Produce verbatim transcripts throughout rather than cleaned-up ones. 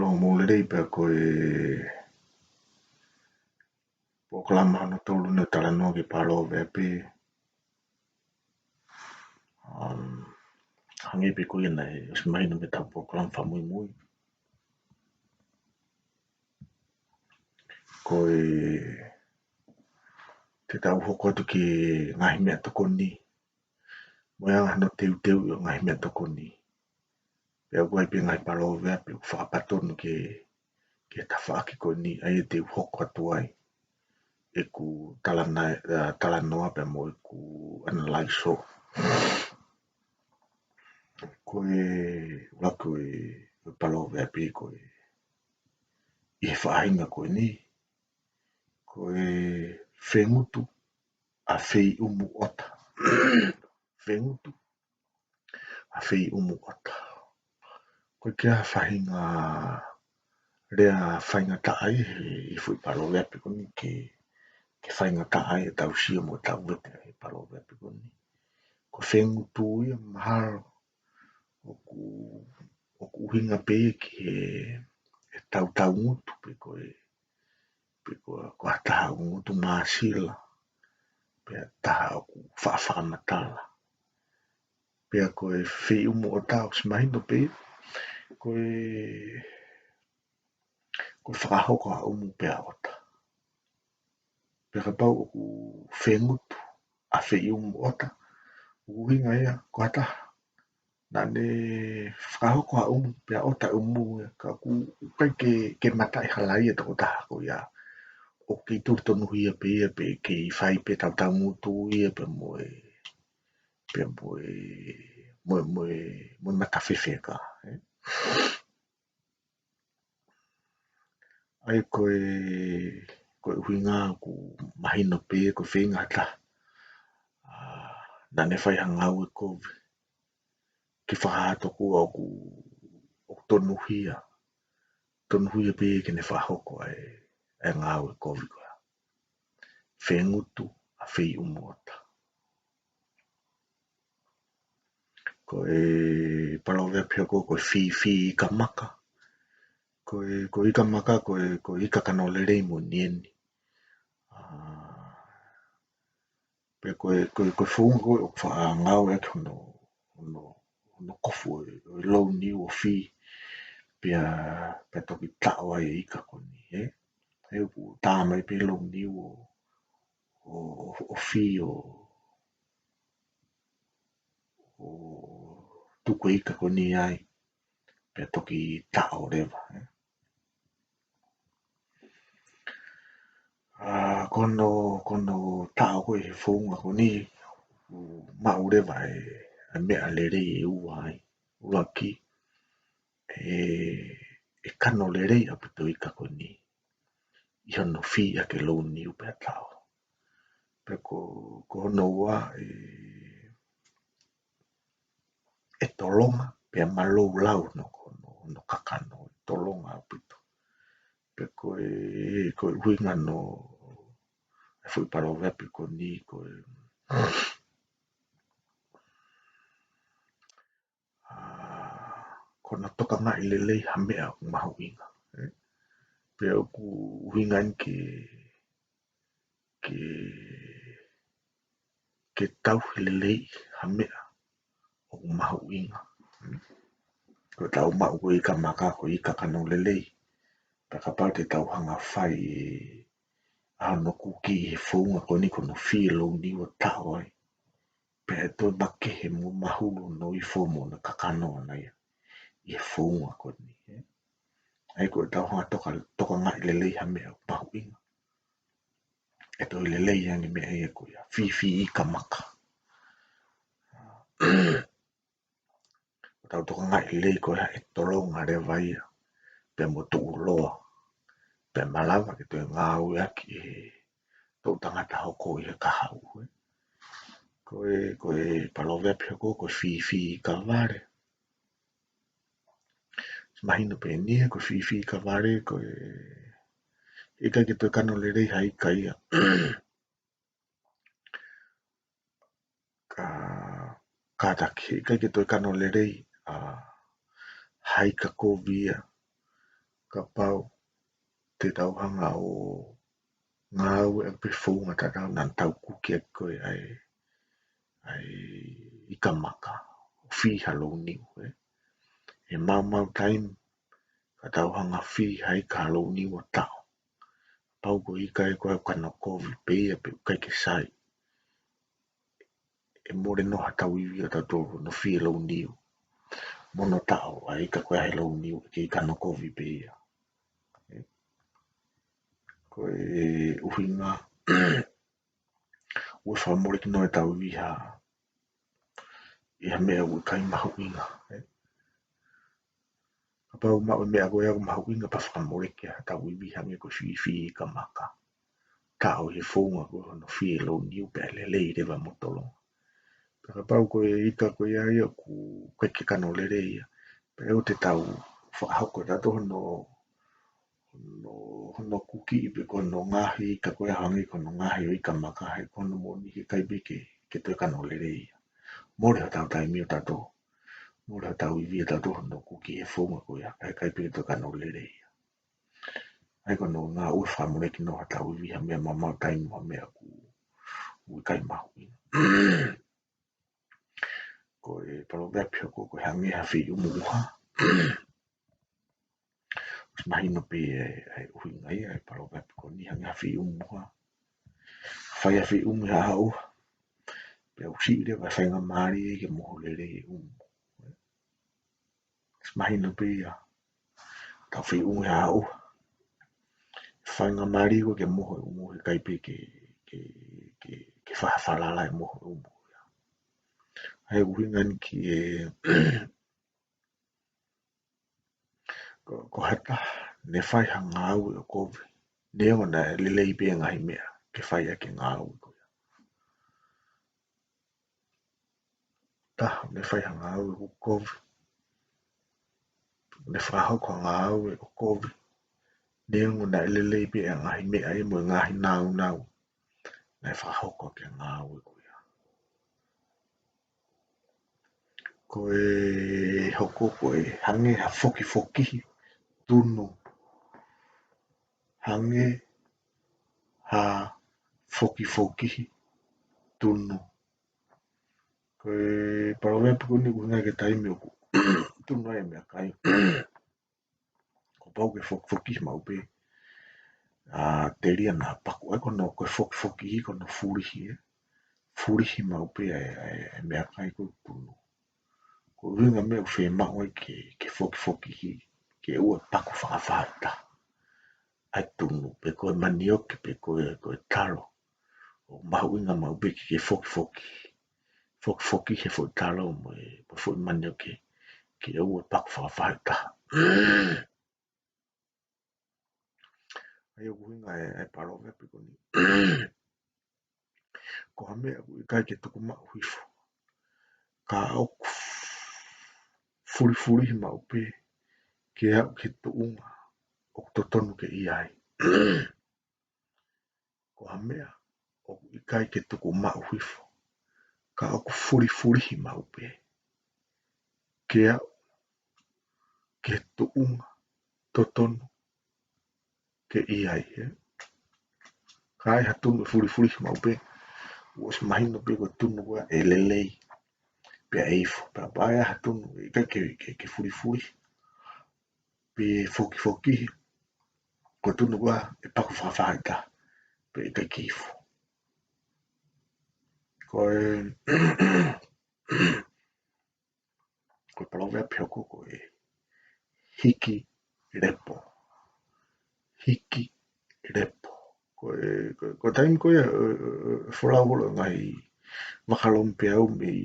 ʻOku mou lelei pē. Ko e polokalama hono tolu ʻeni ʻo e talanoa ki he Paloveape. Um, hangē pē ko ia naʻe ʻosi mahino mei heʻetau polokalama fakamuimui. Ko e, te tau hoko atu ki he ngaahi meʻatokoni, mo e anga hono teuteu ʻo e ngaahi meʻatokoni. Pea ʻoku ʻi ai pē ngaahi paloveape ʻoku fakapatonu ki he, ki he tafaʻaki ko eni, ʻa ia te u hoko atu ai ʻeku talana-, ʻa, talanoa pea mo ʻeku ʻanalaiso. Ko e ʻuluaki ʻo e, ʻo e paloveape ko e, ʻi he faʻahinga ko eni, ko e fengutu ʻa feiʻumu ʻota. Fengutu ʻa feiʻumu ʻota. Ko e kiʻi faʻahinga lea faingataʻa ʻi he, ʻi he foʻi paloveape ko eni ke, ke faingataʻa ai ʻetau sio mo ʻetau vete he paloveape ko eni. Ko e fengutu ia mahalo ʻoku, ʻoku ʻuhinga pē ki he, he tautaungutu pe ko e, pe ko, ko ha taha ʻoku ngutu māsila, pea taha ʻoku faʻa fakamatala. Pea ko e feiʻumu ʻota ʻoku ʻosi mahino pē, ko e, ko e fakahoko ha ʻumu pea ʻota. Pea kapau ʻoku fengutu ʻa feiʻumu ʻota, ʻoku ʻuhinga ia ko ha taha naʻa ne fakahoko ha ʻumu pea ʻota ʻumu ia, ka ʻoku ʻikai ke, ke mataʻi hala ia tokotaha ko ia. ʻOku kei tuli tonuhia pē ia, pe kei fai pē tautaungutu ia pea mo e, pea mo e, mo e, mo e, mo e matafefeka, ē? ʻA ia ko e, ko e ʻuhinga ʻoku mahino pē ko e feinga ha taha, ʻa, naʻa ne fai ha ngāue kovi ke fakahā tokua ʻoku, ʻoku tonuhia, tonuhia pē ke ne fakahoko ʻa e, ʻa e ngāue kovi ko ia. Fengutu ʻa feiʻumu ʻota. Ko e paloveape hoko ko e fīfī ika maka. Ko e, ko e ika maka, ko e, ko e ika kano lelei moʻoni ʻeni. ʻA, pea ko e, ko e, ko e founga ko ē ʻoku faʻa ngāueʻaki hono, hono, hono kofu ʻo e, ʻo e louniu ʻo fī, pea, pea toki taʻo ai e ika ko eni, ē? He ʻoku tā mai pē louniu ʻo, ʻo, ʻo, ʻo fī ʻo, ʻo tuku e ika ko eni ai, pea toki taʻo leva, ē? ʻA, ko hono, ko hono taʻo ko ē he founga ko eni, ʻoku maʻu leva e, e meʻa lelei ʻe ua ai. ʻUluaki, ʻe, ʻe kano lelei ʻaupito e ika ko eni ʻi hono fī ʻaki e louniu pea taʻo. Pea ko, ko hono ua, ʻe, ʻe tolonga pea malou lau hono, hono, hono kakano, ʻe tolonga ʻaupito. Pea ko e, ko e ʻuhinga hono, e foʻi paloveape ko eni ko e, ʻa, ko hono tokangaʻi lelei ha meʻa ʻoku mahuʻinga, ē? Pea ʻoku ʻuhinga ʻeni ke, ke, ke tauhi lelei ha meʻa ʻoku mahuʻinga. Ko ʻetau maʻu ko e ika maka ko e ika kano lelei. Pea kapau te tau hanga fai ʻa hono kuki ʻi he founga ko eni ko hono fī e louniu ʻo taʻo ai, pea ʻe toe makehe mo mahulu hono ifo mo hono kakano ʻana ia ʻi he founga ko eni, ē? ʻA ia ko ʻetau hanga toka, tokangaʻi lelei ha meʻa ʻoku mahuʻinga, ʻe toe lelei ange e meʻa ia ko ia, fīfī ika maka. ʻOku tau tokangaʻi lelei ko ia ʻe tolonga leva ia, pea mo tuʻuloa, pea malava ke toe ngāueʻaki ʻe he toʻu tangata hoko ʻi he kahaʻu, ē? Ko e, ko e paloveape hoko ko e fīfī ika vale. Mahino pē ʻeni ia ko e fīfī ika vale, ko e, ʻikai ke toe kano lelei ha ika ia. Ka, kātaki, ʻikai ke toe kano lelei, ʻa, ha ika kovi ia kapau te tau hanga ʻo ngāueʻaki pē founga tatau naʻa tau kuki ʻaki ko ē ʻa e, ʻa e ika maka, ʻo fī ha louniu, ē. ʻE maumau taimi ka tau hanga fī ha ika ha louniu ʻo taʻo. Kapau ko e ika ē ko ē ʻoku kano kovi pē ia pe ʻoku ʻikai ke sai, ʻe mole noa ha tau ivi ʻa tautolu hono fī e louniu mo hono taʻo ʻa e ika ko ē ʻa e louniu ʻe kei kano kovi pē ia. Ko e ʻuhinga ʻoku ʻikai fakamoleki noa e tau ivi ha, ʻi ha meʻa ʻoku ʻikai mahuʻinga, ē. Kapau maʻu e meʻa ko ē ʻoku mahuʻinga pea fakamoleki ha tau ivi hangē ko e fī, fī ika maka, taʻo ʻi he founga ko ē hono fī e louniu pea lelei leva mo tolonga. Pea kapau ko e ika ko ia ia ʻoku ʻikai ke kano lelei ia, pea ʻoku te tau fakahoko ʻe tautolu hono, hono, hono kuki pe ko hono ngaohi ika ko ē hangē ko hono ngaohi ʻo e ika maka, he ko hono moʻoni he ʻikai pē ke, ke toe kano lelei ia. Mole hotau taimi ʻo tautolu, mole hotau ivi ʻo tautolu hono kuki he founga ko ia, he ʻikai pē ke toe kano lelei ia. ʻA ia ko hono ʻuhinga ʻoku ʻikai fakamoleki noa ha tau ivi ha meʻa maumau taimi mo ha meʻa ʻoku, ʻoku ʻikai mahuʻinga. Ko e palōveape hoko ko e hangē ha feʻiʻumu ʻuha. ʻOsi mahino pē ʻa e, ʻa e ʻuhinga ia ʻa e palōveape ko eni, hangē ha feʻiʻumu ʻuha. Fai ha feʻiʻumu ʻi ha ʻaho ʻuha, pea ʻosi leva e faingamālie ke moho lelei e ʻumu. ʻOsi mahino pē ia. Tau feʻiʻumu ʻi ha ʻaho ʻuha, faingamālie ko ē ke moho e ʻumu, he ʻikai pē ke, ke, ke, ke faʻa falala e moho e ʻumu. ʻA ia ʻoku ʻuhinga eni ki he, ko, ko ha taha ne fai ha ngāue ʻoku kovi, neongo naʻe lelei pē ngaahi meʻa ke fai ʻaki e ngāue ko ia. Taha ne fai ha ngāue ʻoku kovi, ne fakahoko ha ngāue ʻoku kovi, neongo naʻe lelei pē ngaahi meʻa ia mo e ngaahi nāunau naʻe fakahoko ʻaki e ngāue ko ia. Ko e hoko ko e hangē ha fokifokihi tunu. Hangē ha fokifokihi tunu. Ko e palōveape ko eni ʻoku ʻuhinga ki he taimi ʻoku tunu ai e meʻakai. Kuo pau ke fokifokihi maʻu pē, ʻa, telia naʻa paku. ʻA ia ko hono, ko e fokifokihi ko hono fulihi, ē. Fulihi maʻu pē ʻa e, ʻa e, ʻa e meʻakai ko ē ʻoku tunu. Ko e ʻuhinga meʻa ʻoku fiemaʻu ai ke, ke fokifokihi, ke ʻoua ʻe paku fakafaʻahitaha ʻa e tunu, pe ko e manioke, pe ko e, ko e talo. ʻOku mahuʻinga maʻu pē ke, ke fokifoki, fokifokihi e foʻi talo mo e, mo e foʻi manioke, ke ʻoua ʻe paku fakafaʻahitaha. ʻA ia ʻoku ʻuhinga e, e palōveape ko eni. Ko ha meʻa ʻoku ʻikai ke tuku maʻu hifo, ka ʻoku fulifulihi maʻu pē ke aʻu ki he tuʻunga ʻoku totonu ke ʻi ai. Ko ha meʻa ʻoku ʻikai ke tuku maʻu hifo, ka ʻoku fulifulihi maʻu pē ke aʻu ki he tuʻunga totonu ke ʻi ai, ē. Ka ʻi ai ha tunu ʻe fulifulihi maʻu pē, ʻosi mahino pē ko e tunu ko ia ʻe lelei pea ʻe ifo. Pea kapau ʻe ʻi ai ha tunu ʻe ʻikai ke, ke, ke fulifulihi pe fokifokihi, ko e tunu ko ia ʻe paku fakafaʻahitaha pea ʻikai ke ifo. Ko e, ko e palōveape hoko ko e hiki lepo. Hiki lepo. Ko e, ko e, ko e taimi ko ia, ē, ē, ē, folau holo e ngaahi vaka lomipeau mei,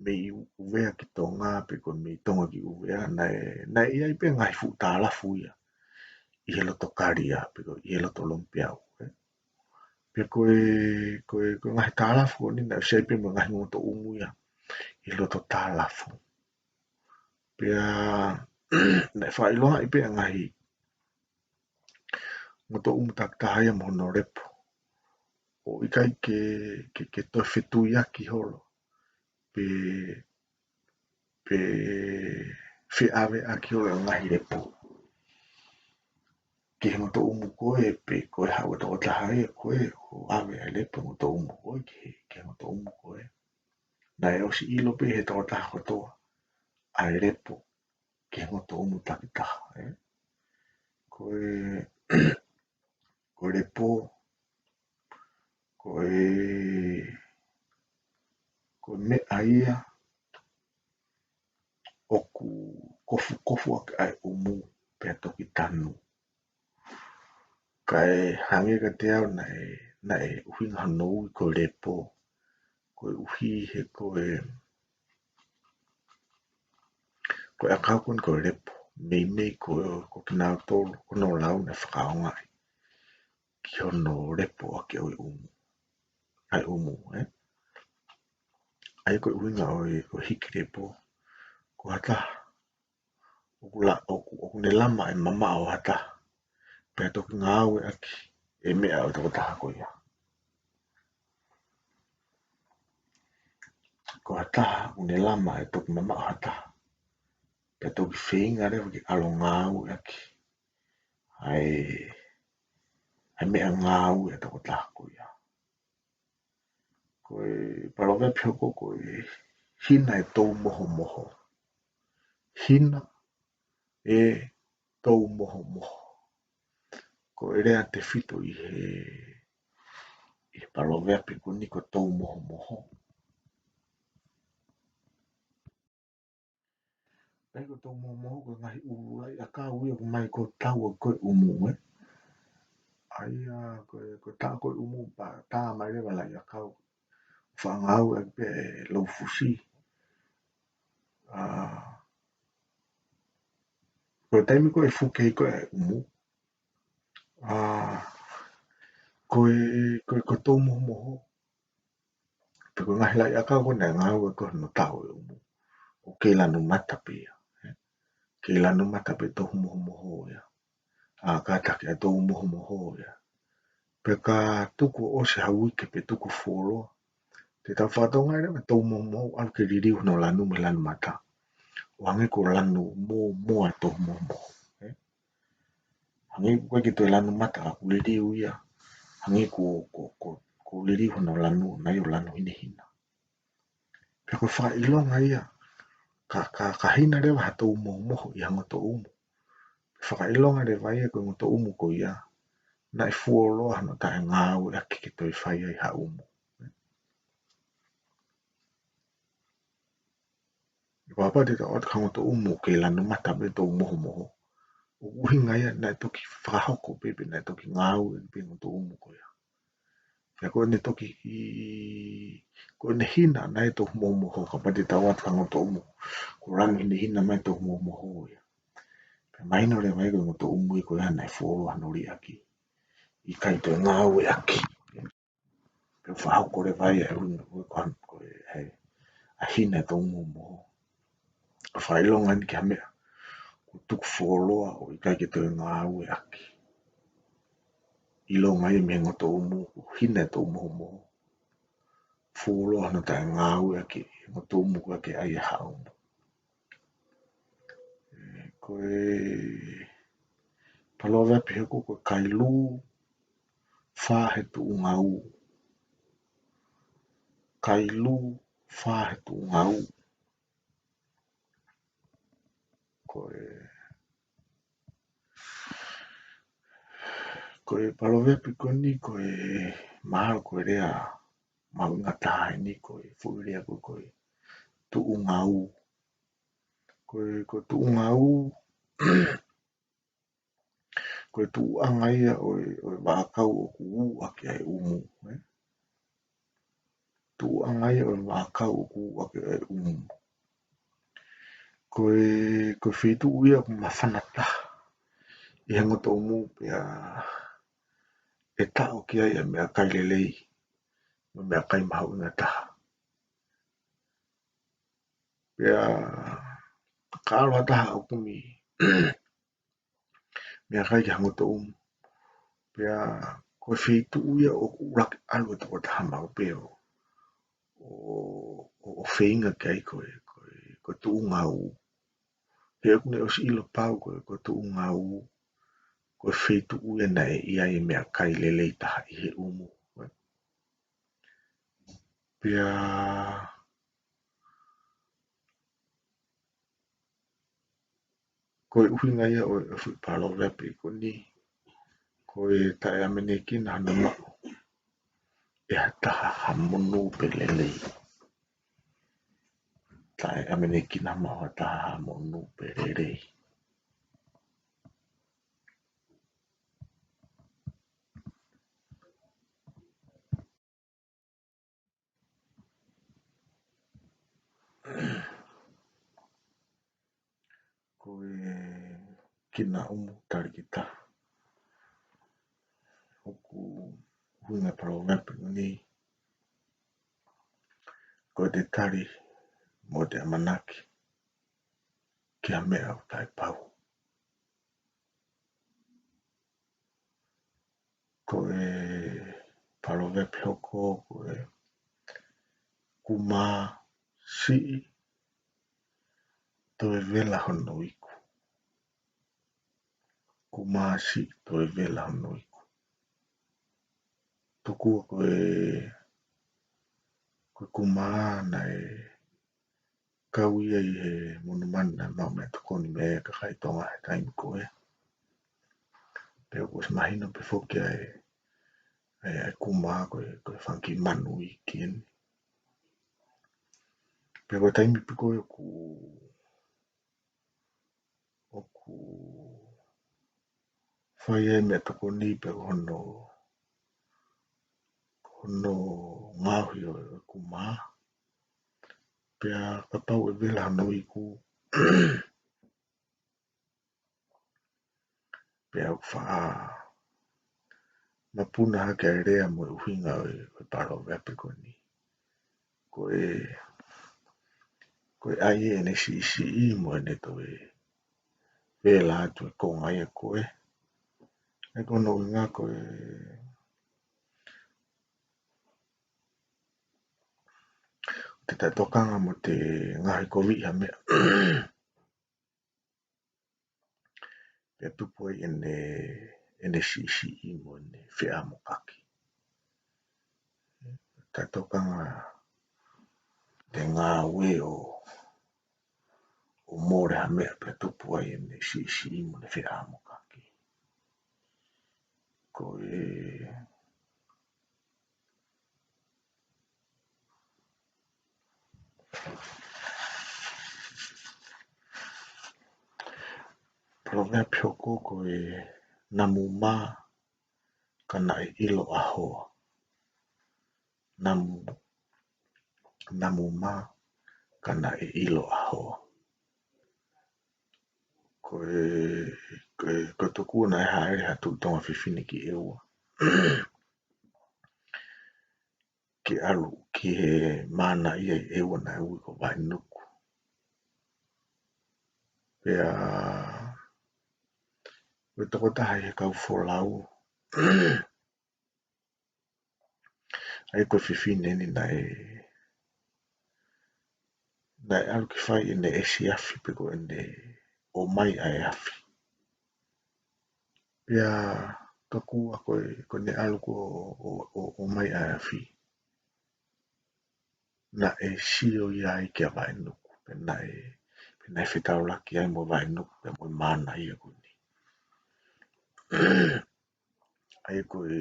mei ʻUvea ki Tonga, pe ko e mei Tonga ki ʻUvea, naʻe, naʻe ʻi ai pē ngaahi fuʻu tālafu ia ʻi he loto kalia, pe ko ʻi he loto lomipeau, ē. Pea ko e, ko e, ko e ngaahi tālafu ko eni naʻe ʻosi ʻi ai pē mo e ngaahi ngotoʻumu ia ʻi he loto tālafu. Pea naʻe fakaʻilongaʻi pē ʻa e ngaahi ngotoʻumu takitaha ia mo hono lepo, ʻo ʻikai ke, ke, ke toe fetuiaki holo pe, pe ke ʻave ʻaki ʻo e ngaahi lepo ki he ngotoʻumu ko ē, pe ko e haʻu ʻa e tokotaha ia ko ē ʻo ʻave ʻa e lepo ngotoʻumu ko ē ki he, ki he ngotoʻumu ko ē. Naʻe ʻosi ʻilo pē ʻe he tokotaha kotoa ʻa e lepo ki he ngotoʻumu takitaha, ē? Ko e, ko e lepo, ko e, ko e meʻa ia ʻoku kofukofu ʻaki ʻa e ʻumu pea toki tanu. Kae hangē kiate au naʻe, naʻe ʻuhinga hono ui ko e lepo, koeʻuhi he ko e, ko e ʻakau ko eni ko e lepo, meimei ko, ko kinautolu, ko hono lau naʻe fakaʻaongaʻi ki hono lepo ʻaki ʻo e ʻumu. ʻA e ʻumu, ē? ʻA ia ko e ʻuhinga ʻo e, ʻo e hiki lepo, ko ha taha ʻoku la-, ʻoku, ʻoku ne lama e mamaʻo ʻo ha taha, pea toki ngāueʻaki e meʻa ʻo e tokotaha ko ia. Ko ha taha ʻoku ne lama e toki mamaʻo ʻo ha taha, pea toki feinga leva ke ʻalu ʻo ngāueʻaki ʻa e, ʻa e meʻangāue ʻa e tokotaha ko ia. Ko e paloveape hoko ko e hina e toumohomoho. Hina e toumohomoho. Ko e lea tefito ʻi he, ʻi he paloveape ko eni ko e toumohomoho. Pea ko e toumohomoho ko e ngaahi ʻulu laʻi ʻakau ia ʻoku ʻomai ko e tau ʻa e ko e ʻumu, ē? ʻA ia ko e, ko e tā ko e ʻumu pea tā mai leva laʻi ʻakau, faʻa ngāueʻaki pē ʻe Loufusi. ʻA, ko e taimi ko ē ʻe fuke ai ko ē ʻa e ʻumu, ʻa, ko e, ko e, ko e toumohomoho, pe ko e ngaahi laʻi ʻakau ko ē naʻe ngāueʻaki ko ē hono tau e ʻumu, ʻoku kei lanu mata pē ia, ē? Kei lanu mata pē toumohomoho ia. ʻA, kātaki ʻa e toumohomoho ia. Pea ka tuku ʻo ʻosi ha uike pe tuku fuoloa, te tau fakatokangaʻi leva e toumohomoho ʻalu ke liliu hono lanu mei he lanu mata, ʻo hangē ko e lanu mōmoa e toumohomoho, ē? Hangē ʻoku ʻikai ke toe lanu mata ka ʻoku liliu ia. Hangē ko, ko, ko, ko e liliu hono lanu, naʻe ʻo lanu hinehina. Pea ko e fakaʻilonga ia, ka, ka, ka hina leva ha toumohomoho ʻi ha ngotoʻumu, fakaʻilonga leva ia ko e ngotoʻumu ko ia naʻe fuoloa hono taʻengāueʻaki ke toe fai ai ha ʻumu. Kapau te tau ʻoatu ki ha ngotoʻumu kei lanu mata pē toumohomoho, ʻoku ʻuhinga ia naʻe toki fakahoko pē, pe naʻe toki ngāueʻaki pē ngotoʻumu ko ia. Pea ko ʻene toki, ko ʻene hina naʻe toumohomoho, kapau te tau ʻoatu ki ha ngotoʻumu kuo lanu hinehina mai toumohomoho ia, pea mahino leva ia ko e ngotoʻumu ia ko ia naʻe fuoloa hono liʻaki, ʻikai toe ngāueʻaki. Pea fakahoko leva ia ʻe ʻuhinga ko e, ko e, ko e, ʻa e hina e toumohomoho. ʻA e fakaʻilonga eni ki ha meʻa kuo tuku fuoloa ʻo ʻikai ke toe ngāueʻaki. ʻIlonga ia mei he ngotoʻumu, kuo hina e toumohomoho, fuoloa hono taʻengāueʻaki e ngotoʻumu ko ia ke ʻai ai ha ʻumu. Ko e paloveape hoko ko e kailū fā he tuʻungau. Kailū fā he tuʻungau. Ko e, ko e paloveape ko eni ko e mahalo ko e lea mahuʻinga taha eni, ko e foʻi lea ko e, ko e tuʻungau. Ko e, ko e tuʻungau, ko e tuʻuʻanga ia ʻo e, ʻo e vaʻakau ʻoku ʻū ʻaki ʻa e ʻumu, ē? Tuʻuʻanga ia ʻo e vaʻakau ʻoku ʻū ʻaki ʻa e ʻumu. Ko e, ko e feituʻu ia ʻoku māfana taha ʻi he ngotoʻumu pea ʻe taʻo ki ai ʻa e meʻakai lelei mo e meʻakai mahuʻinga taha. Pea ka ʻalu ha taha ʻo kumi meʻakai ki ha ngotoʻumu, pea ko e feituʻu ia ʻoku ʻuluaki ʻalu e tokotaha maʻu pē ʻo, ʻo, ʻo feinga ki ai ko e, ko e, ko e tuʻungau. He ʻoku ne ʻosi ʻilo pau ko e, ko e Tuʻungāue, ko e feituʻu ia naʻe ʻi ai e meʻakai lelei taha ʻi he ʻumu. Pea ko e ʻuhinga ia ʻo e, ʻo e foʻi paloveape ko eni, ko e taʻeʻamanekina hano maʻu ʻe ha taha ha monū pe lelei. Taʻeʻamanekina maʻu ha taha ha monū pe lelei. Ko e kinaʻumu talikita. ʻOku ʻuhinga e paloveape ko eni, ko ʻete tali mo ʻete ʻamanaki ki ha meʻa ʻoku taʻepau. Ko e paloveape hoko ko e kumā siʻi toe vela hono iku. Kumā siʻi toe vela hono iku. Tokua ko e, ko e kumā naʻe kau ia ʻi he monumanu naʻe maʻu meʻatokoni mei ai e kakai Tonga he taimi ko ē. Pea ʻoku ʻosi mahino pē foki ʻa e, ʻa e, ʻa e kumā ko e, ko e fanga kiʻi manu iiki eni. Pea ko e taimi pē ko ē ʻoku, ʻoku fai ai e meʻatokoni pea ko hono, ko hono ngaohi ʻo e kumā. Pea kapau ʻe vela hono iku, pea ʻoku faʻa mapuna hake ʻa e lea mo e ʻuhinga ʻo e, ʻo e paloveape ko eni. Ko e, ko e ʻai ʻene siʻisiʻi mo ʻene toe vela atu e konga ia ko ē. ʻA ia ko hono ʻuhinga ko e, te taʻetokanga mo te ngaohikoviʻi ha meʻa. Pea tupu ai ʻene, ʻene siʻisiʻi mo ʻene feʻamokaki. Taʻetokanga te ngāue ʻo, ʻo mole ha meʻa pea tupu ai ʻene siʻisiʻi mo ʻene feʻamokaki. Ko e paloveape hoko ko e namu mā ka naʻe ʻilo ʻa hoa. Namu, namu mā ka naʻe ʻilo ʻa hoa. Ko e, ko e, ko e tokua naʻe hāʻele ha Tuʻi Tonga Fefine ki ʻEua. Ke ʻalu ki he mānaʻia ʻi ʻEua naʻe ui ko Vainuku. Pea ko e tokotaha ʻi he kau folau. ʻA ia ko e fefine eni naʻe, naʻe ʻalu ke fai ʻene ʻesi afi pe ko ʻene ʻomai ʻa e afi. Pea tokua ko e, ko ʻene ʻalu ko ē ʻo, ʻo, ʻo, ʻomai ʻa e afi, naʻe sio ia ai kia Vainuku, pea naʻe, pea naʻe fetaulaki ai mo Vainuku pea mo e mānaʻia ko eni. ʻA ia ko e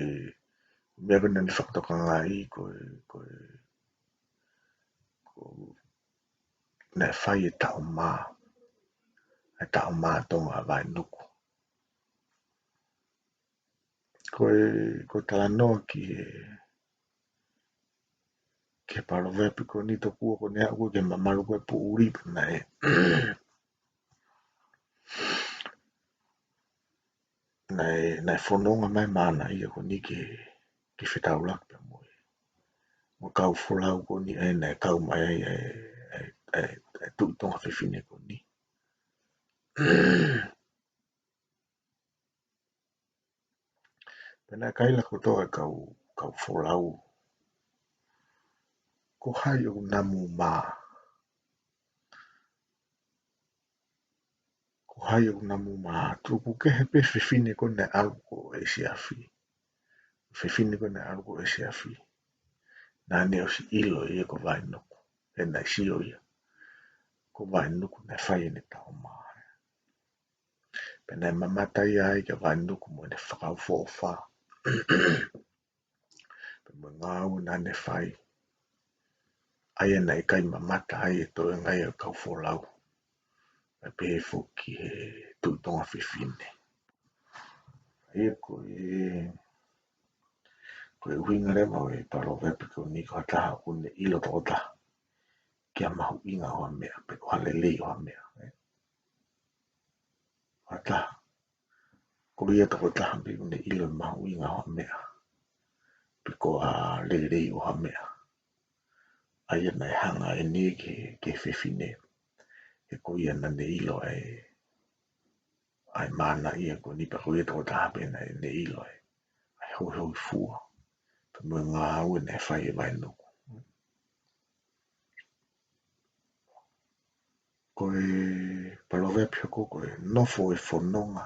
meʻa ko ē naʻá ne fakatokangaʻi ko e, ko e, ko e, naʻe fai e taʻo mā, e taʻo mā Tonga ʻa Vainuku. Ko e, ko e talanoa ki he, ki he paloveape ko eni tokua ko ʻene aʻu ko ē ki he mamalu ko ē ʻo e poʻuli pea naʻe, naʻe, naʻe fononga mai e mānaʻia ko eni ke, ke fetaulaki pea mo e, mo e kau folau ko eni ʻa ia naʻe kau mai ai ʻa e, ʻa e, ʻa e, ʻa e Tuʻi Tonga Fefine ko eni. Pea naʻe kaila kotoa e kau, kau folau, ko hai ʻoku namu mā? ʻa ia ʻoku namu mā tuku kehe pē fefine ko ē naʻe ʻalu ko ē ʻo ʻesiafi. Fefine ko ē naʻe ʻalu ko ē ʻo ʻesiafi. Naʻa ne ʻosi ʻilo ʻe ia ko Vainuku. He naʻe sio ia ko Vainuku naʻe fai ʻene taʻo mā. Pea naʻe mamata ia ai kia Vainuku mo ʻene fakaʻofoʻofa. Pea mo e ngāue naʻa ne fai. ʻA ia naʻe ʻikai mamata ai e toenga ia ʻo e kau folau. Pea pehē foki he Tuʻi Tonga Fefine. ʻA ia ko e, ko e ʻuhinga leva ʻo e paloveape ko eni ko ha taha ʻoku ne ʻilo tokotaha ki ha mahuʻinga ʻo ha meʻa, pe ko ha lelei ʻo ha meʻa, ē? Ko ha taha. Ko ia tokotaha pē ʻoku ne ʻilo e mahuʻinga ʻo ha meʻa, pe ko ha lelei ʻo ha meʻa. ʻA ia naʻe hanga ʻeni ki he, ki he fefine. He ko ia naʻa ne ʻilo e, ʻa e mana ia ko eni pea ko ia tokotaha pē naʻa ne ʻilo e, ʻa e hoihoifua. Pea mo e ngāue naʻe fai ʻe Vainuku. Ko e paloveape hoko ko e nofo e fononga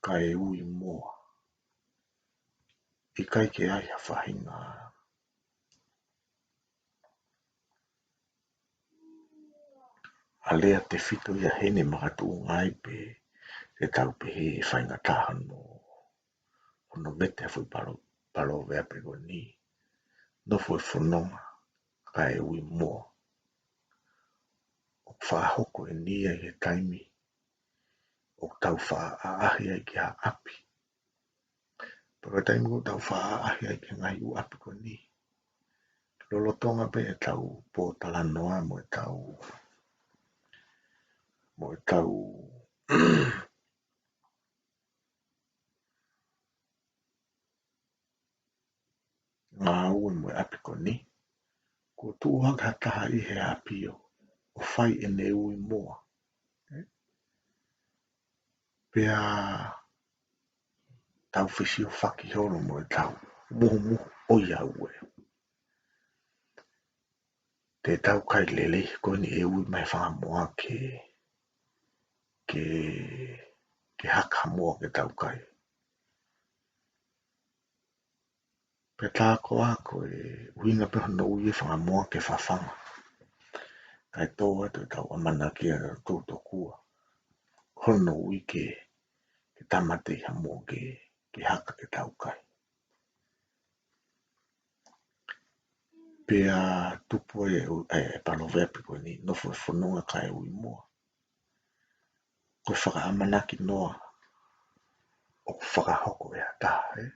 kae ui moa. ʻIkai ke ai ha faʻahinga ʻa e lea tefito ia heni makatuʻunga ai pē ke tau pehē ʻe faingataʻa hono, hono vete ʻa e foʻi palo-, paloveape ko eni. Nofo e fononga kae ui moa. ʻOku faʻa hoko ʻeni ia ʻi he taimi ʻoku tau faʻa ʻaʻahi ai ki ha ʻapi. Pea ko e taimi ʻoku tau faʻa ʻaʻahi ai ki he ngaahi ʻū ʻapi ko eni. Lolotonga pē ʻetau pōtalanoa mo ʻetau, mo ʻetau ngāue mo e ʻapi ko eni. Kuo tuʻu hake ha taha ʻi he ʻapi ʻo, ʻo fai ʻene ui moa. Pea tau fesiofaki holo mo ʻetau muhumuhu ʻoiauē. Te tau kai lelei ko eni e ui mai fanga moa ke, ke, ke haka moa ke tau kai. Pea tā ko ā ko e ʻuhinga pē hono ui e fanga moa ke fafanga. Kae tō atu ʻetau ʻamanaki ʻa tautolu tokua. Hono ui ke, ke tāmateʻi ha moa ke, ke haka ke tau kai. Pea tupu ai e, e, e paloveape ko eni, nofo e fononga kae ui moa. Ko e fakaʻamanaki noa ʻoku fakahoko ʻe ha taha, ē?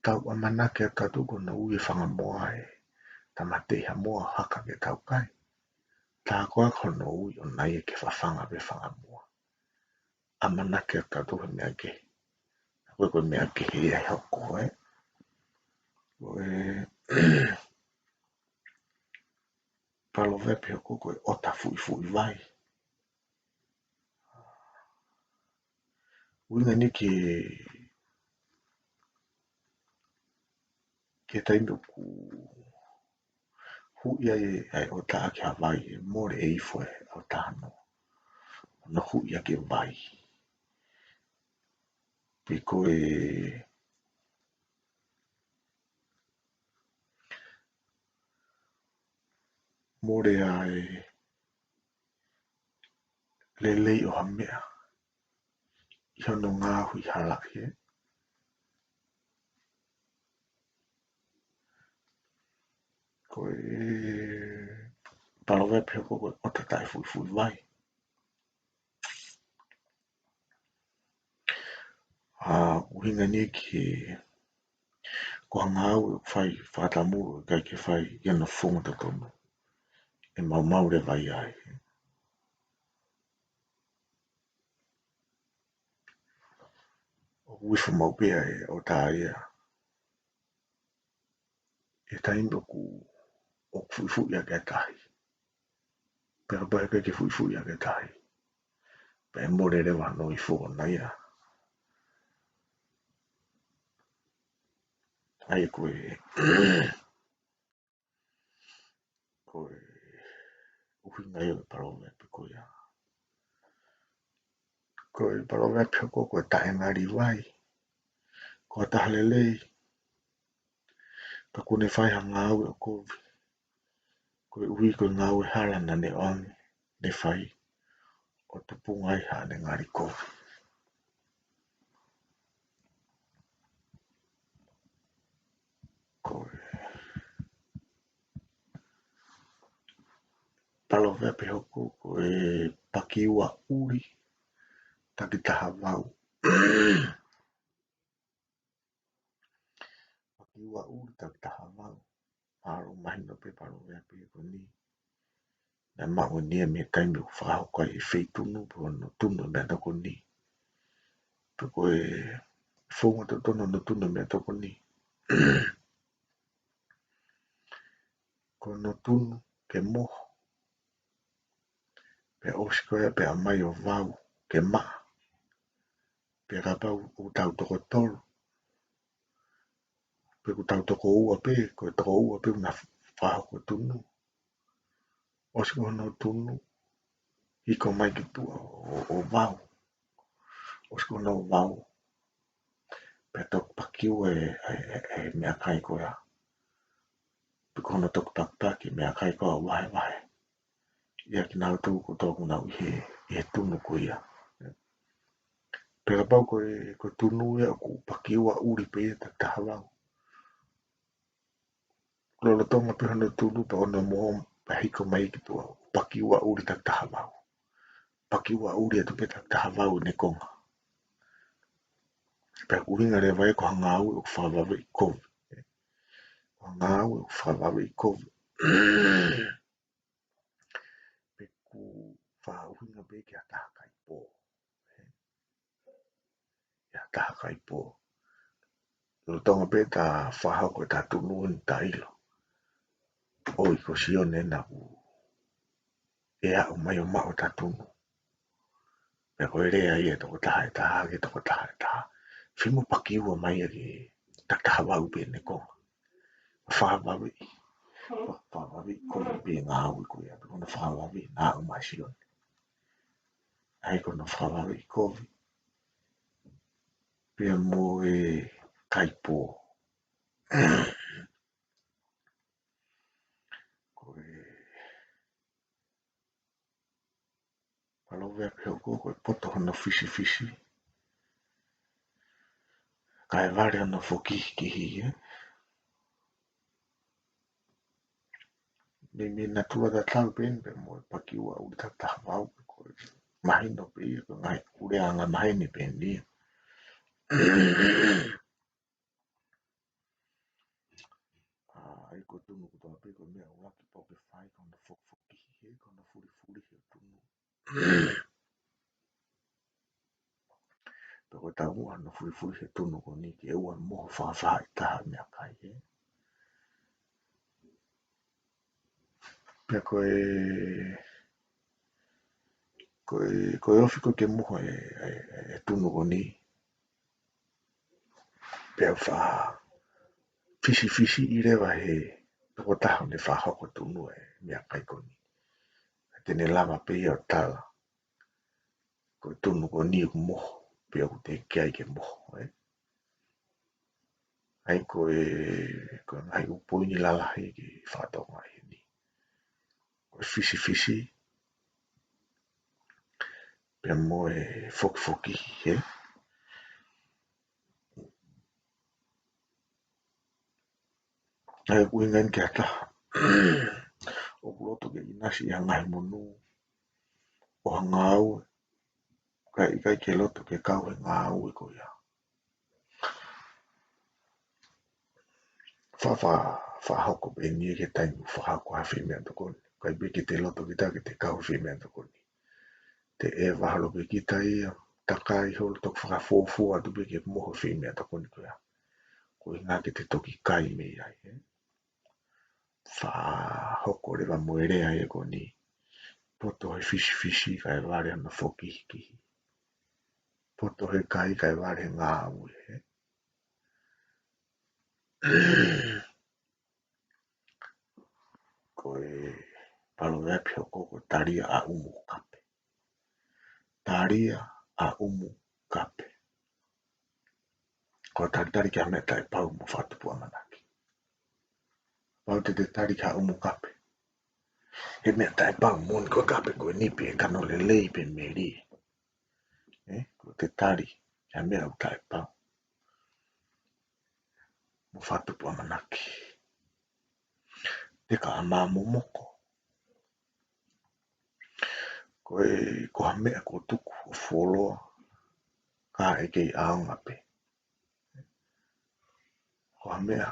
Tau ʻamanaki ʻa tautolu ko hono ui e fanga moa ʻe tāmateʻi ha moa haka ke tau kai. Tā ko ā ko hono ui ʻoʻona ia ke fafanga pē fanga moa. ʻAmanaki ʻa tautolu he meʻa kehe. Ko e, ko e meʻa kehe ia ʻe hoko, ē? Ko e paloveape hoko ko e ʻota fuʻifuʻi vai. ʻUhinga ʻeni ki he, ki he taimi ʻoku huʻi ai ʻa e ʻota ki ha vai, ʻe mole ʻe ifo e ʻota hono, hono huʻi ʻaki e vai. Pe ko e mole ʻa e lelei ʻo ha meʻa ʻi hono ngaohi halaʻi, ē? Ko e paloveape hoko ko e ʻota taʻefuʻifuʻi vai. ʻA, ʻuhinga ʻeni ki he, ko ha ngāue ʻoku fai fakatamulu ʻikai ke fai ʻi hono founga totonu. ʻE maumau leva ia ai. ʻOku ifo maʻu pē ʻa e ʻota ia ʻi he taimi ʻoku, ʻoku fuʻifuʻi ʻaki e tahi. Pea kapau heʻikai ke fuʻifuʻi ʻaki e tahi, pea ʻe mole leva hono ifo ʻoʻona ia. ʻA ia ko e, ko e ʻuhinga ia ʻo e paloveape ko ia. Ko e paloveape hoko ko e taʻe ngali vai ko ha taha lelei, ka kuo ne fai ha ngāue ʻo kovi, koeʻuhi ko e ngāue hala naʻa ne ʻoange ne fai, ʻo tupunga ai haʻane ngali kovi. Ko e paloveape hoko ko e pakiua ʻuli takitaha vau. Pakiua ʻuli takitaha vau. Mahalo mahino pē paloveape ko eni. Naʻe maʻu eni ia mei he taimi ʻoku fakahoko ai e feitunu pe ko hono tunu e meʻatokoni. Pe ko e founga totonu hono tunu e meʻatokoni. Ko hono tunu ke moho. Pea ʻosi ko ia pea ʻomai ʻo vau ke maʻa. Pea kapau ʻoku tau toko tolu, pe ʻoku tau toko ua pē, ko e toko ua pē ʻoku na fakahoko e tunu. ʻOsi ko hono tunu, hiko mai ki tuʻa ʻo, ʻo, ʻo vau. ʻOsi ko hono vau, pea toki pakiua e, e, e, e meʻakai ko ia. Pe ko hono toki pakipaki e meʻakai ko ia ʻo vahevahe ia kinautolu kotoa ʻoku nau ʻi he, ʻi he tunu ko ia. Pea kapau ko e, ko e tunu ia ʻoku pakiua ʻuli pē ia takitaha vau. Lolotonga pē hono tunu pea ʻosi hono moho pea hiko mai ki tuʻa, pakiua ʻuli takitaha vau. Pakiua ʻuli atu pē takitaha vau ʻene konga. Pea ʻuhinga leva ia ko ha ngāue ʻoku fakavaveʻi kovi. Ko ha ngāue ʻoku fakavaveʻi kovi. Pe ʻoku fakaʻuhinga pē ki ha taha kaipō. Ia taha kaipō. Lolotonga pē ʻeta fakahoko ʻeta tunu ni ta ʻilo, ʻoi ko Sione ena ʻoku ʻe aʻu mai ʻo maʻu ʻeta tunu. Pea ko e lea ia ʻa e tokotaha ʻe taha ki he tokotaha ʻe taha. Fiemaʻu pakiua mai ia ki he takitaha vau pē ʻene konga. Fakavaveʻi. Fakavaveʻi kovi pē ngāue ko ia, pe ko hono fakavaveʻi naʻa aʻu mai Sione. ʻA ia ko hono fakavaveʻi kovi pea mo e kaipō. Ko e paloveape hoko ko e poto hono fisifisi, kae vale hono fokihikihi, ē. Meimei natula tatau pē eni pea mo e pakiua ʻuli takitaha vau, ko e mahino pē ia ko e ngaahi ʻū lea angamaheni pē eni ia. ʻA ia ko e tunu kotoa pē ko e meʻa ʻuluaki pau ke fai ko hono fokifokihi, ko hono fulifulihi e tunu. Pea ko e taumuʻa hono fulifulihi e tunu ko eni ke ʻoua ʻe moho fakafaʻahitaha e meʻakai, ē. Pea ko e, ko e, ko e ofi ko ē ke moho e, e, e, e tunu ko eni. Pea fakafisifisiʻi leva he tokotaha ʻoku ne fakahoko e tunu e meʻakai ko eni. Te ne lava pē ia ʻo tala ko e tunu ko eni ʻoku moho, pe ʻoku teʻeki ai ke moho, ē. ʻA ia ko e, ko e ngaahi ʻū poini lalahi ke fakatokangaʻi heni. Ko e fisifisi, pea mo e fokifokihi, ē. ʻA ia ʻoku ʻuhinga eni ki ha taha ʻoku loto ke ʻinasi ʻi ha ngaahi monū ʻo ha ngāue, kae ʻikai ke loto ke kau he ngāue ko ia. Fa, fa, fakahoko pē eni ia ki he taimi ʻoku fakahoko ai e fai meʻatokoni. ʻIkai pē ke te loto kita ke te kau he fai meʻatokoni. Te ʻeva holo pē kita ia, takai holo, toki fakafuofua atu pē ke moho e fai meʻatokoni ko ia. Ko e ʻuhinga ke te toki kai mei ai, ē. Fakahoko leva mo e lea ia ko eni. Poto he fisifisi kae vale hono fokihikihi. Poto he kai kae vale he ngāue, ē. Ko e paloveape hoko ko e talia ʻaʻu mo kape. Talia ʻa ʻUmukape. Ko e talitali ki ha meʻa taʻepau mo fakatupu ʻamanaki. Kapau te te tali ki ha ʻUmukape, he meʻa taʻepau moʻoni ko e kape ko eni pē, kano lelei pē melie. Ē, ko e talitali ki ha meʻa ʻoku taʻepau mo fakatupu ʻamanaki. Teka ʻa mā momoko. Ko e, ko ha meʻa kuo tuku ʻo fuoloa ka ʻe kei ʻaonga pē. Ko ha meʻa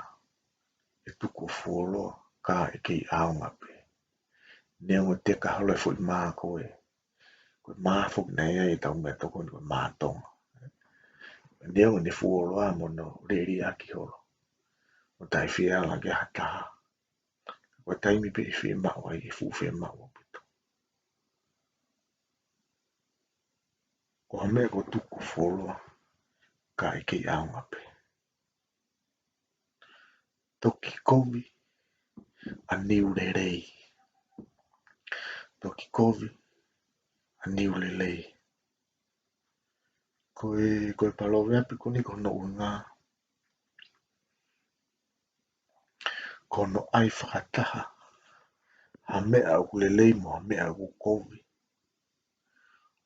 ʻe tuku ʻo fuoloa ka ʻe kei ʻaonga pē. Neongo e teka holo e foʻi mā ko ē, ko e mā foki naʻe ʻi ai ʻetau meʻatokoni ko e mā Tonga. Neongo ʻene fuoloa mo hono leliʻaki holo, ʻo taʻefiefia ki ha taha, ko e taimi pē ʻe fiemaʻu ai, ʻe fuʻu fiemaʻu ʻaupito. Ko ha meʻa kuo tuku ʻo fuoloa ka ʻe kei ʻaonga pē. Toki kovi ʻa Niu Lelei. Toki kovi ʻa Niu Lelei. Ko e, ko e paloveape ko eni ko hono ʻuhinga, ko hono ʻai fakataha ha meʻa ʻoku lelei mo ha meʻa ʻoku kovi,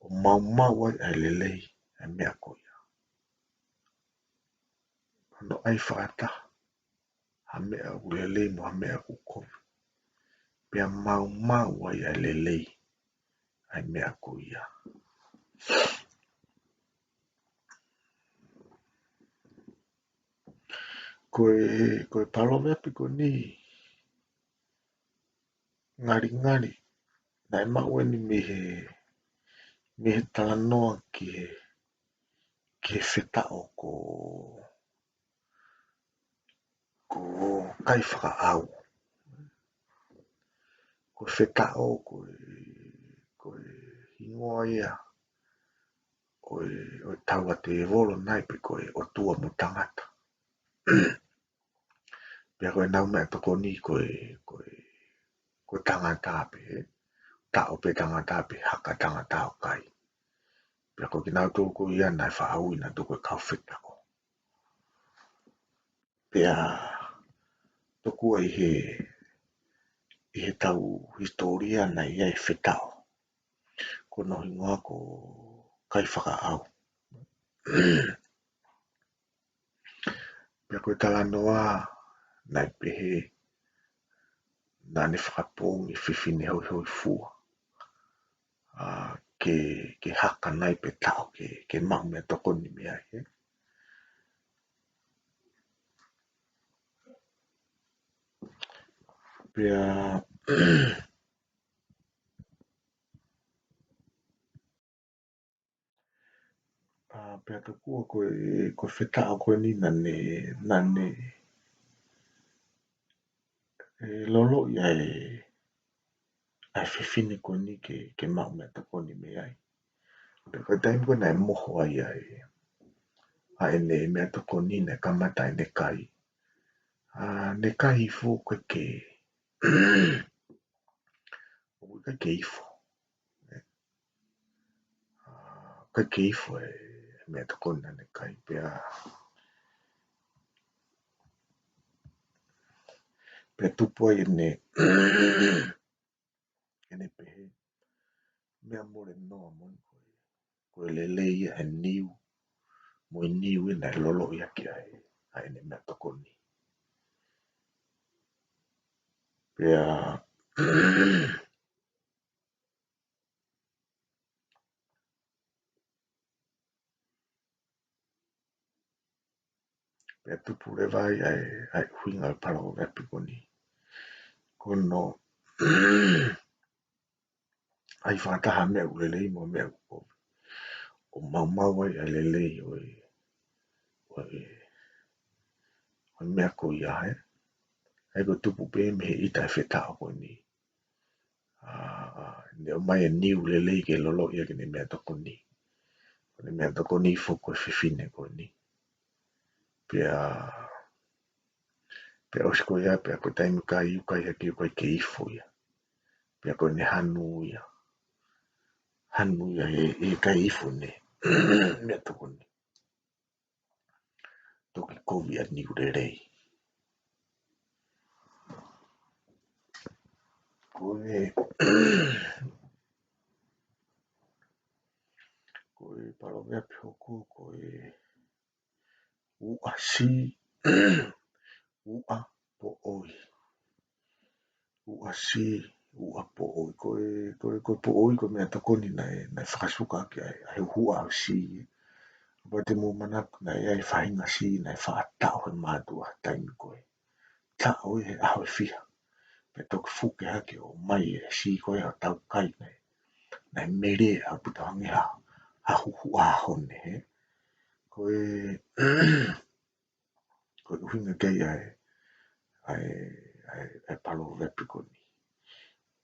ʻo maumau ai ʻa e lelei ʻa e meʻa ko ia. Hono ʻai fakataha ha meʻa ʻoku lelei mo ha meʻa ʻoku kovi, pea maumau ai ʻa e lelei ʻa e meʻa ko ia. Ko e, ko e paloveape ko eni, ngalingali naʻe maʻu eni mei he, mei he talanoa ki he, ki he fetaʻo ko, ko Kaifakaʻau. Ko e fetaʻo ko e, ko e hingoa ia ʻo e, ʻo e taua tēvolo nai pe ko e ʻotua mo tangata. Pea ko ʻenau meʻatokoni ko e, ko e, ko e tangata pē, taʻo pē tangata pē, haka tangata ʻo kai. Pea ko kinautolu ko ia naʻe faʻa ui nautolu ko e kau fetaʻo. Pea tokua ʻi he, ʻi heʻetau hisitōlia naʻe ʻi ai e fetaʻo ko hono hingoa ko Kaifakaʻau. Pea ko e talanoa naʻe pehē naʻa ne fakapoongi e fefine hoihoifua, ʻa, ke, ke haka nai pe taʻo ke, ke maʻu meʻatokoni mei ai, ē. Pea, ʻa, pea tokua ko e, ko e fetaʻo ko eni naʻa ne, naʻa ne, ē, loloʻi ʻa e, ʻa e fefine ko eni ke, ke maʻu meʻatokoni mei ai. Pea ko e taimi ko ē naʻe moho ai ʻa e, ʻa ʻene meʻatokoni naʻe kamata ʻene kai. ʻA, ne kai hifo ʻikai ke, ʻoku ʻikai ke ifo. ʻA, ʻikai ke ifo e meʻatokoni naʻa ne kai pea, pea tupu ai ʻene, ʻene pehē, meʻa mole noa moʻoni ko e, ko e lelei ia ʻa e niu, mo e niu ia naʻe loloʻi ʻaki ʻa e, ʻa ʻene meʻatokoni. Pea, pea tupu leva ai ʻa e, ʻa e ʻuhinga ʻo e paloveape ko eni. Ko hono ʻai fakataha meʻa ʻoku lelei mo e meʻa ʻoku kovi, ʻo maumau ai ʻa e lelei ʻo e, ʻo e, ʻo e meʻa ko ia, ē. ʻA ia ko e tupu pē mei he ʻita e fetaʻo ko eni. ʻA, ne ʻomai e niu lelei ke loloʻi ʻaki ʻene meʻatokoni. Ko ʻene meʻatokoni foki ko e fefine ko eni. Pea, pea ʻosi ko ia, pea ko e taimi kai ʻoku kai hake ʻoku ʻikai ke ifo ia. Pea ko ʻene hanu ia. Hanu ia ʻe, ʻe ʻikai ifo ʻene, meʻatokoni. Toki kovi ʻa Niu Lelei. Ko e, ko e paloveape hoko, ko e uʻa sī, uʻa poʻoi. Uʻa sī, uʻa poʻoi. Ko e, ko e, ko e poʻoi, ko e meʻatokoni naʻe, naʻe fakasuka ʻaki ʻa e, ʻa e huhuʻa ʻo e sī. Kapau te mou manatu naʻe ʻi ai e faʻahinga sī naʻe faʻa taʻo he mātuʻa he taimi ko ē. Taʻo ʻi he ʻaho ʻe fiha. Pea toki fuke hake ʻo ʻomai e sī ko ē ʻo tau kai naʻe, naʻe mele ʻaupito hangē ha, ha huhuʻa hone, hē. Ko e, ko e ʻuhinga ki ai ʻa e, ʻa e, ʻa e, ʻa e paloveape ko eni.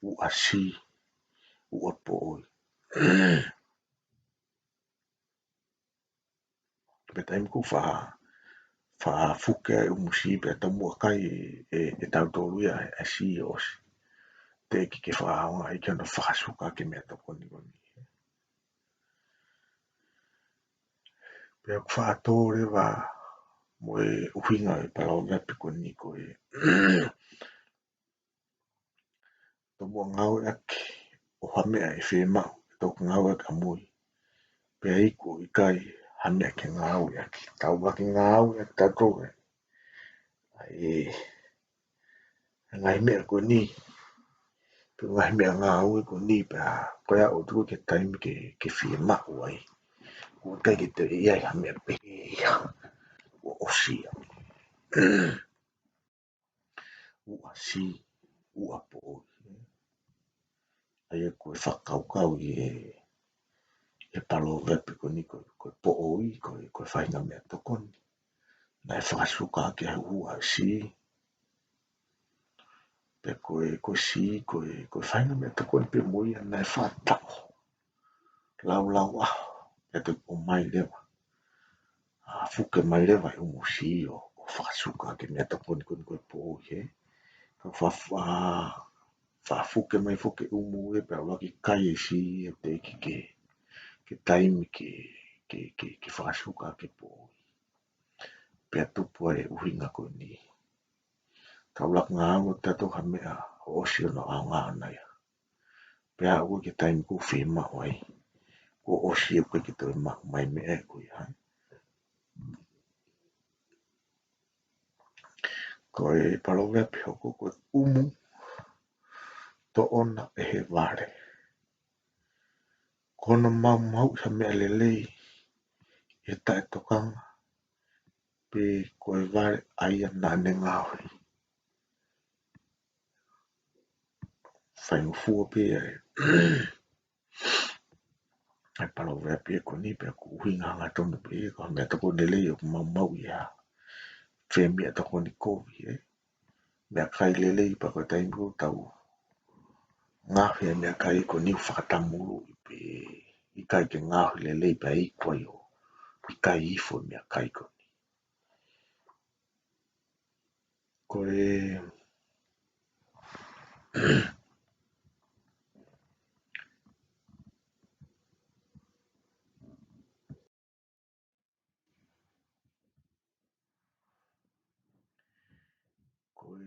Uʻa sī, uʻa poʻoi. Pea taimi ʻoku faʻa, faʻa fuke ai e ʻumu sī pea tomuʻa kai ʻe, ʻe, ʻe tautolu ia ʻa e sī ʻo ʻosi. Teʻeki ke fakaʻaongaʻi ki hono fakasuka ʻaki e meʻatokoni ko eni. Pea ʻoku faʻa tō leva mo e ʻuhinga e paloveape ko eni ko e tomuʻa ngāueʻaki ʻo ha meʻa ʻe fiemaʻu, ʻe toki ngāueʻaki ʻamui. Pea iku ʻikai ha meʻa ke ngāueʻaki. Tau ʻuluaki ngāueʻaki tautolu ē. ʻA e, e ngaahi meʻa ko eni. Pe ngaahi meʻangāue ko eni pea ko ia ʻoku tuku ki he taimi ke, ke fiemaʻu ai. ʻOku ʻikai ke toe ʻi ai ha meʻa pehē ia. Kuo ʻosi ia. Uʻa sī, uʻa poʻoi. ʻA ia ko e fakakaukau ʻi he, he paloveape ko eni ko e, ko e poʻoi, ko e, ko e faʻahinga meʻatokoni. Naʻe fakasuka ʻaki ʻa e huhuʻa ʻo e sī. Pea ko e, ko e sī, ko e, ko e faʻahinga meʻatokoni pē mo ia naʻe faʻa taʻo. Laulau ʻaho, pea toki ʻomai leva. ʻA, fuke mai leva e ʻumu sī ʻo, ʻo fakasuka ʻaki e meʻatokoni ko eni ko e poʻoi, hē. Ka fa, fa, faʻa fuke mai foki e ʻumu ē pea ʻuluaki kai e sī ʻe teʻeki ke, ke taimi ke, ke, ke, ke fakasuka ʻaki e poʻoi. Pea tupu ai e ʻuhinga ko eni. Tau ʻuluaki ngāueʻaki tautolu ha meʻa ʻo ʻosi hono ʻaonga ʻona ia. Pea aʻu ki he taimi ʻoku fiemaʻu ai. Kuo ʻosi ʻoku ʻikai ke toe maʻu mai meʻa ko ia. Ko e paloveape hoko ko e ʻumu toʻona ʻe he vale. Ko hono maumauʻi ha meʻa lelei ʻi he taʻetokanga pe ko e vale ʻa ia naʻa ne ngaohi. Faingofua pē ʻa e, ʻa e paloveape ko eni pea ʻoku ʻuhinga hangatonu pē ia ko ha meʻatokoni lelei ʻoku maumauʻi ʻe ha fēmeʻatokoni kovi, ē. Meʻakai lelei pea ko e taimi ʻoku tau ngaohi e meʻakai ko eni ʻoku fakatamuluʻi pē ʻikai ke ngaohi lelei pea iku ai ʻo ʻikai ifo e meʻakai ko eni. Ko e, ko e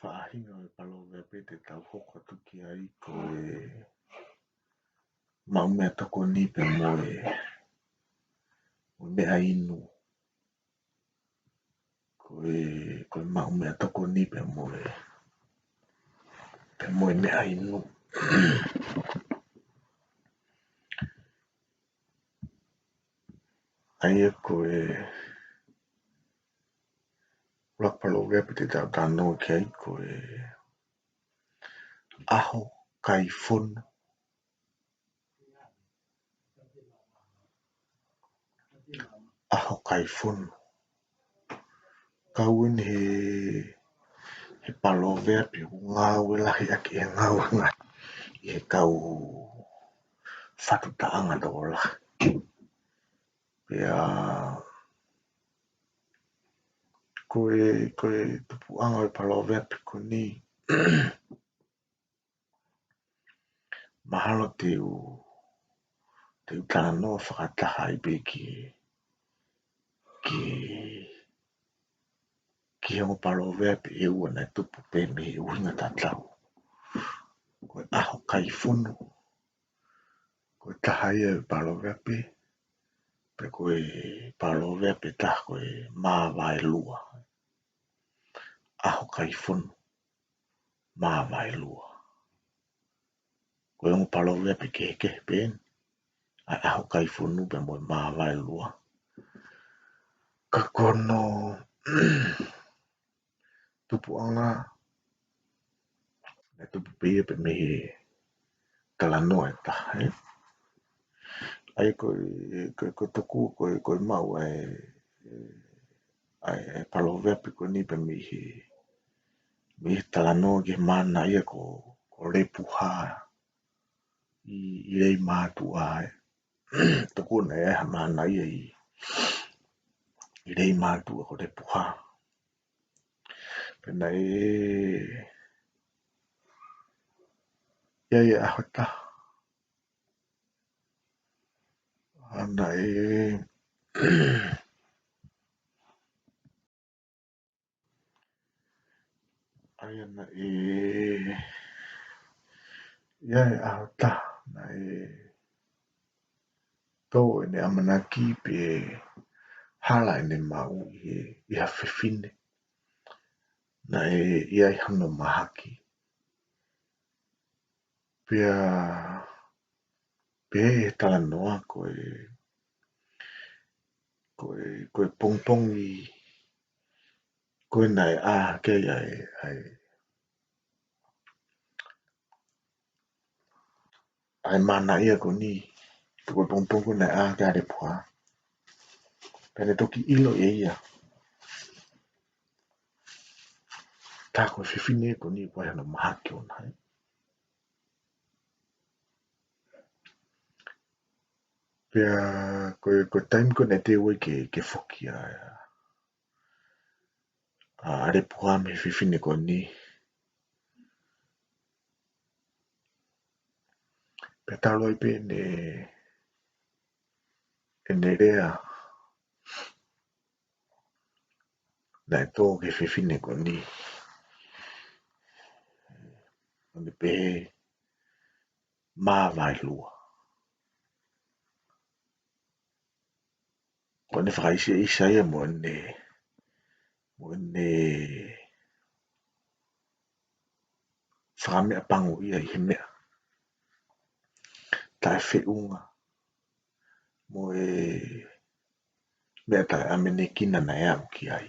faʻahinga ʻo e paloveape te tau hoko atu ki ai ko e maʻu meʻatokoni pea mo e, mo e meʻa inu. Ko e, ko e maʻu meʻatokoni pea mo e, pea mo e meʻa inu. ʻA ia ko e ʻuluaki paloveape te tau talanoa ki ai ko e ʻaho kai fono. ʻAho kai fono. Kau eni he, he paloveape ʻoku ngāue lahi ʻaki e ngāue ngaahi ʻi he kau fatu taʻanga tokolahi. Pea ko e, ko e tupuʻanga ʻo e paloveape ko eni. mahalo te u, te u talanoa fakataha ai pē ki, ki, ki he ongo paloveape ʻe ua naʻe tupu pē mei he ʻuhinga tatau. Ko e ʻaho kai fonu, ko e taha ia e paloveape, pea ko e paloveape ʻe taha ko e māvaelua. ʻAho kai fonu, māvaelua. Ko e ongo paloveape kehekehe pē eni, ʻa e ʻaho kai fonu pea mo e māvaelua. Ka ko hono tupuʻanga, naʻe tupu pē ia pē mei he talanoa ʻe taha, ē? ʻA ia ko e, ko e, ko e tokua, ko e, ko e maʻu ʻa e, ʻa e, ʻa e paloveape ko eni pē mei he, mei he talanoa ki he mānaʻia ko, ko Lepuha ʻi, ʻi Leimātuʻa, ē. Tokua naʻe ʻi ai ha mānaʻia ʻi, ʻi Leimātuʻa ko Lepuha. Pea naʻe ʻi ai e ʻaho ʻe taha, ʻa naʻe, ʻa ia naʻe ʻi ai e ʻaho ʻe taha naʻe tō ʻene ʻamanaki pe hala ʻene maʻu ʻi he, ʻi ha fefine naʻe ʻi ai hano mahaki. Pea, pea ʻi he talanoa ko e, ko e, ko e pongipongi ko ē naʻe ʻā hake ai ʻa e, ʻa e, ʻa e mānaʻia ko eni, ko e pongipongi ko ē naʻe ʻā hake ai ʻa Lepuha, pea ne toki ʻilo ʻe ia tā ko e fefine ko eni ʻoku ʻi ai hano mahaki ʻoʻona, ē. Pea ko e, ko e taimi ko ē naʻe teu ai ke, ke foki ʻa, ʻa Lepuha mei he fefine ko eni, pea talu ai pē ʻene, ʻene lea naʻe tō ki he fefine ko eni, ʻo ne pehē, māvaelua. Ko ʻene fakaʻiseʻisa ia mo ʻene, mo ʻene fakameʻapangoʻia ʻi he meʻa taʻefeʻunga mo e meʻa taʻeʻamanekina naʻe aʻu ki ai.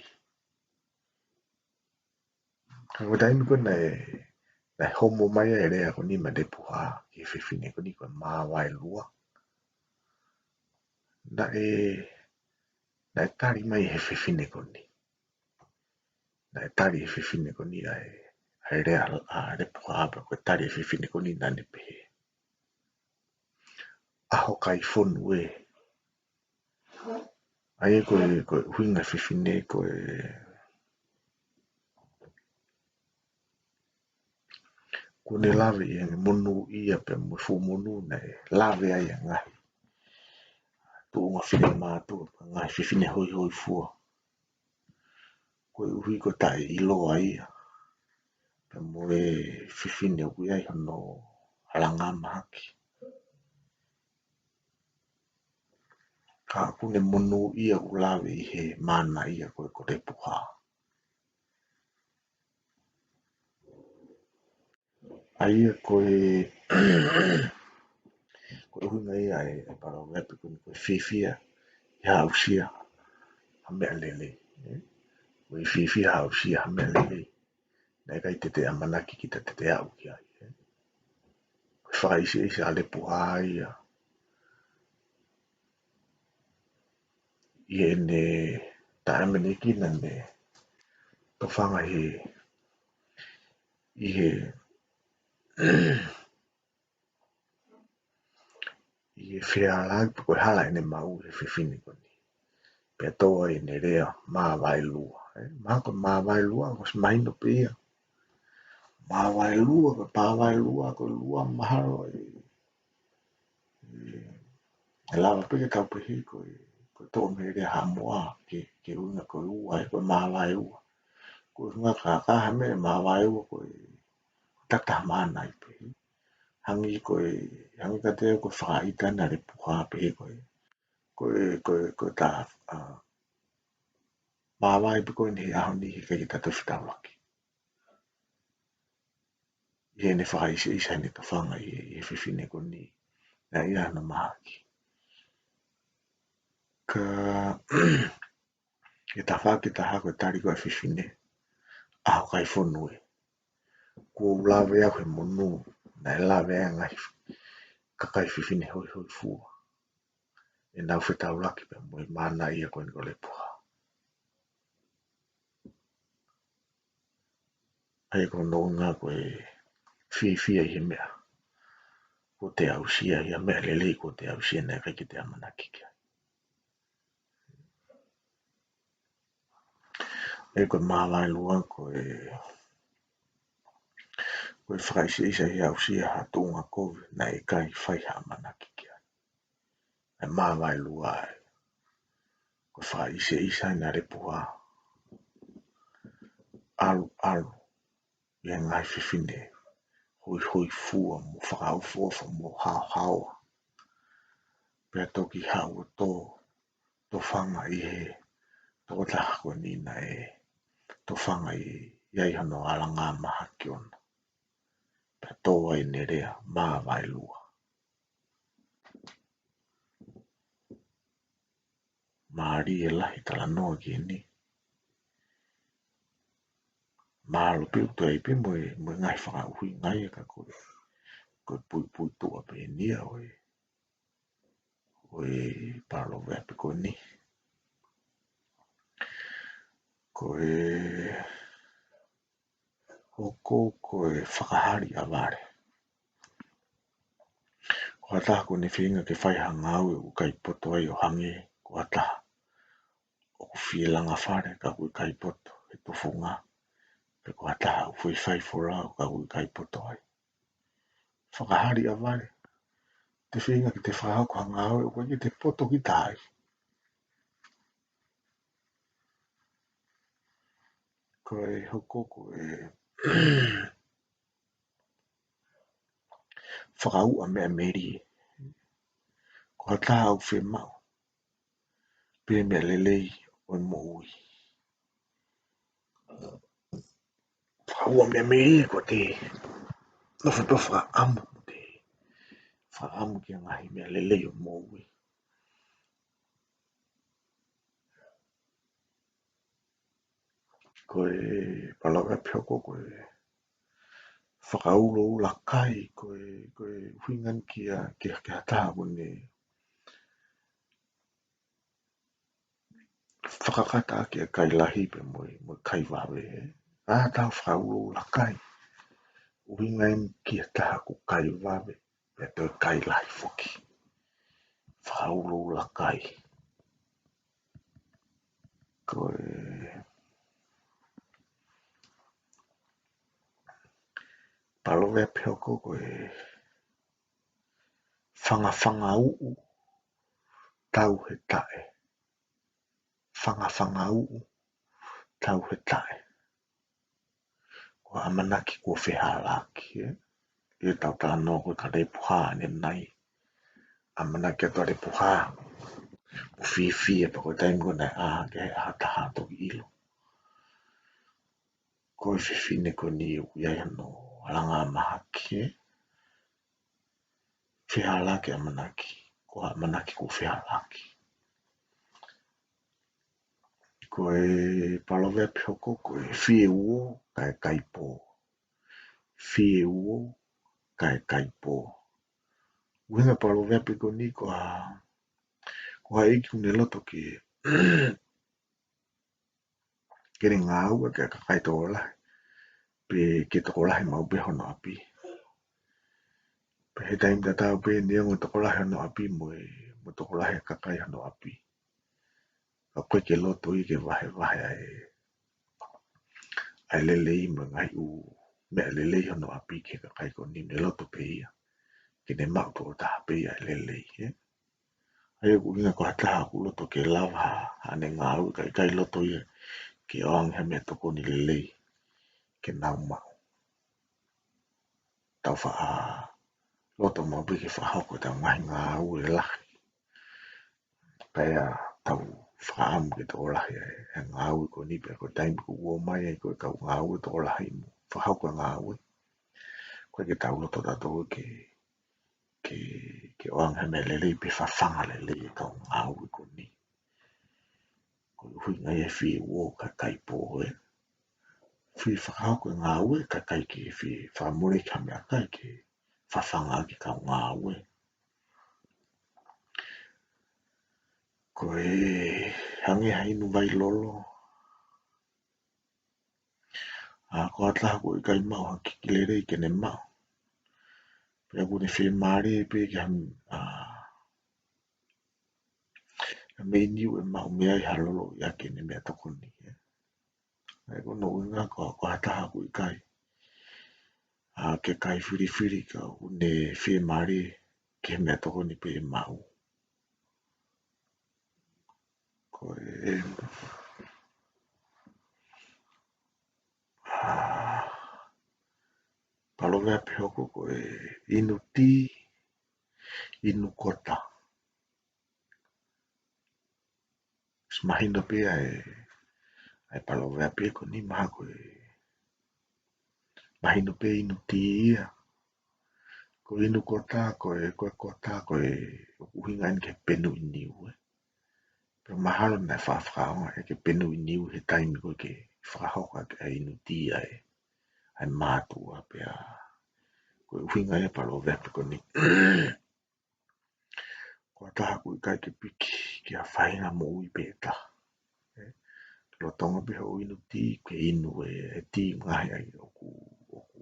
Ka ko e taimi ko ē naʻe, naʻe homo mai ai e lea ko eni mei Lepuha ki he fefine ko eni ko e māvaelua, naʻe, naʻe tali mai ʻe he fefine ko eni. Naʻe tali ʻe he fefine ko eni ʻa e, ʻa e lea ʻa Lepuha, pea ko e tali ʻa e fefine ko eni naʻa ne pehē, ʻaho kai fonu ē. ʻA ia ko e, ko e ʻuhinga e fefine ko e, kuo ne lave ʻi heʻene monūʻia pea mo e fuʻu monū naʻe lave ai ʻa e ngaahi tuʻunga finemātuʻa, ngaahi fefine hoihoifua. Koeʻuhi ko e taʻeʻiloa ia pea mo e fefine ʻoku ʻi ai hono halangamahaki. Ka ʻoku ne monūʻia ʻoku lave ʻi he mānaʻia ko ē ko Lepuha. ʻA ia ko e, ko e ʻuhinga ia ʻa e, ʻa e paloveape ko eni ko e fiefia ʻi ha aʻusia ha meʻa lelei, ē? Ko e fiefia ha aʻusia ha meʻa lelei, naʻe ʻikai te te ʻamanaki kita te te aʻu ki ai, ē? Ko e fakaʻiseʻisa ʻa Lepuha ia ʻi heʻene taʻeʻamanekina ʻene tofanga ʻi he, ʻi he, ʻi he fealālāki pe ko e hala ʻene maʻu ʻi he fefine ko eni. Pea tō ai ʻene lea māvaelua, ē? Mahalo ko e māvaelua, ʻoku ʻosi mahino pē ia. Māvaelua, ko e māvaelua, ko e lua mahalo ʻe ʻE lava pē ke tau pehē ko e, ko e toʻo mei he lea Haʻamoa, ke, ke ʻuhinga ko e ua, ʻe ko e māvae ua. Ko e ʻuhinga ka, ka ha meʻa māvae ua ko e tata mana ai pē. Hangē ko e, hangē kiate au ko e fakaʻita ʻena ʻa Lepuha pē ko e, ko e, ko e, ko e ta, ʻa, māvae pē ko eni he ʻaho ni he ʻikai ke ta toe fetaulaki. ʻI heʻene fakaʻiseʻisa ʻene tofanga ʻi he, ʻi he fefine ko eni. Naʻe ʻi ai hano mahaki. Ka, ʻe tafaʻaki taha ko e tali ko ē ʻa e fefine, ʻaho kai fonu ē. Kuo u lave au he monū, naʻe lave ai e ngaahi kakai fefine hoihoifua ʻenau fetaulaki pea mo e mana ia ko eni ko Lepuha. ʻA ia ko hono ʻuhinga ko e fiefia ʻi he meʻa kuo te aʻusia, ʻi he meʻa lelei kuo te aʻusia naʻe ʻikai ke te ʻamanaki ki ai. ʻA ia ko e māvae lua ko e, ko e fakaʻiseʻisa ʻi he aʻusia ha tuʻunga kovi naʻe ʻikai fai ha ʻamanaki ki ai. ʻA e māvae lua ē. Ko e fakaʻiseʻisa ʻena ʻa Lepuha. ʻAlu, ʻalu ʻi he ngaahi fefine hoihoifua mo fakaʻofoʻofa mo haohaoa. Pea toki haʻu ʻo tō, tofanga ʻi he tokotaha ko eni naʻe tofanga ʻi, ʻi ai hono alanga mahaki ʻona. Pea tō ai ʻene lea māvae lua. Mālie lahi talanoa ki heni. Mālō pē ʻoku toe ʻi ai pē mo e, mo e ngaahi fakaʻuhinga ia ka ko e, ko e puipuituʻa pē eni ia ʻo e, ʻo e paloveape ko eni. Ko e hoko ko e fakahaliʻavale. Ko ha taha ʻoku ne feinga ke fai ha ngāue ʻoku ʻikai poto ai ʻo hangē ko ha taha ʻoku fie langa fale ka ʻoku ʻikai poto he tufunga, pe ko ha taha ʻoku fai faifolau ka ʻoku ʻikai poto ai. Fakahaliʻavale. Te feinga ke te fakahoko ha ngāue ʻoku ʻikai ke te poto kita ai. Ko e hoko ko e fakauʻa meʻa melie. Ko ha taha ʻoku fiemaʻu pē meʻa lelei ʻo e moʻui. Fakauʻa meʻa melie ko e te nofo pē ʻo fakaʻamu, ko e te fakaʻamu ki he ngaahi meʻa lelei ʻo e moʻui. Ko e paloveape hoko ko e fakauloula kai, ko e, ko e ʻuhinga eni kia, kia, kia ha taha ʻoku ne fakakata ʻaki e kai lahi pea mo e, mo e kai vave. ʻA, tau fakauloula kai. ʻUhinga eni kia ha taha ʻoku kai vave pea toe kai lahi foki. Fakauloula kai. Ko e paloveape hoko ko e fangafanga uʻu tau he taʻe. Fangafanga uʻu tau he taʻe. Ko e ʻamanaki kuo fehālaaki, ē? ʻI heʻetau talanoa ko ē kia Lepuha ʻanenai. ʻAmanaki atu ʻa Lepuha mo fiefia pea ko e taimi ko ē naʻe ʻā hake ai ʻa ha taha toki ʻilo ko e fefine ko eni ʻoku ʻi ai hano alanga mahaki, ē? Fehālaaki ʻamanaki, ko e ʻamanaki kuo fehālaaki. Ko e paloveape hoko ko e fie uo kae kai pō. Fie uo kae kai pō. ʻUhinga paloveape ko eni ko ha, ko ha ʻeiki ʻoku ne loto ke ke ne ngāue ki ha kakai tokolahi, pe ke tokolahi maʻu pē hono ʻapi. Pea he taimi tatau pē neongo tokolahi hono ʻapi mo e, mo tokolahi kakai hono ʻapi, ka ʻoku ʻikai ke loto ia ke vahevahe ʻa e, ʻa e lelei mo e ngaahi ʻū meʻa lelei hono ʻapi ki he kakai ko eni, ne loto pē ia ke ne maʻu tokotaha pē ia e lelei, ē. ʻA ia ʻoku ʻuhinga ko ha taha ʻoku loto ke lava ha, haʻane ngāue, ka ʻikai loto ia ke ʻoange ha meʻatokoni lelei ke nau maʻu. Tau faʻa loto maʻu pē ke fakahoko ʻetau ngaahi ngāue lahi. Pea tau fakaʻamu ke tokolahi e, e ngāue ko eni pea ko e taimi ʻoku ō mai ai ko e kau ngāue tokolahi mo fakahoko e ngāue. ʻOku ʻikai ke tau loto tautolu ke, ke, ke ʻoange ha meʻa lelei pe fafanga lelei e kau ngāue ko eni. Ko e ʻuhinga ia e fie uō kae ʻikai pō, ē. Fie fakahoko e ngāue kae ʻikai ke fie fakamoleki ha meʻakai ke fafanga ʻaki e kau ngāue. Ko e hangē ha inu vai lolo. ʻA, ko ha taha ʻoku ʻikai maʻu ha kiki lelei ke ne maʻu. Pea ʻoku ne fiemālie pē ki ha, ʻa, ha meʻi niu ʻe maʻu mei ai ha lolo ia ke ne meʻatokoni, ē. ʻA ia ko hono ʻuhinga ko, ko ha taha ʻoku ʻikai, ʻa, ke kai filifili ka ʻoku ne fiemālie ki he meʻatokoni pē ʻe maʻu. Ko e, ʻa, paloveape hoko ko e inu tī, inu kota. Mahino pē ʻa e, ʻa e paloveape ko eni mahalo ko e, mahino pē inu tī ia. Ko e inu kota, ko e, ko e kota, ko e ʻuhinga eni ki he penuʻi niu, ē. Pea mahalo naʻe faʻa fakaʻaongaʻi ke penuʻi niu he taimi ko ē ke fakahoko ʻaki ʻa e inu tī ʻa e, ʻa e mātuʻa pea. Ko e ʻuhinga ia e paloveape ko eni. Ko ha taha ʻoku ʻikai ke piki ki ha faʻahinga moʻui pē taha. Ē, lolotonga pē hoʻo inu tī, ke inu e, e tī ngaohi ai ʻoku, ʻoku,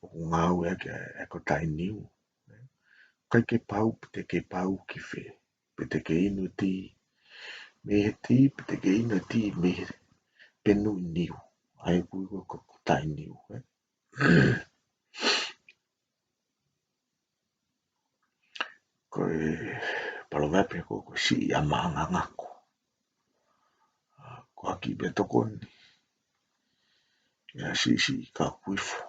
ʻoku ngāueʻaki e, e kota ʻi niu. Ē, ʻikai ke pau, pe te ke pau ki fē, pe te ke inu tī mei he tī, pe te ke inu tī mei he penuʻi niu. ʻA ia ʻoku ui ko e kota ʻi niu, ē. Ko e paloveape ko, ko e siʻi ʻa maʻanga ngako. ʻA, ko ha kiʻi meʻatokoni ia siʻisiʻi ka ʻoku ifo.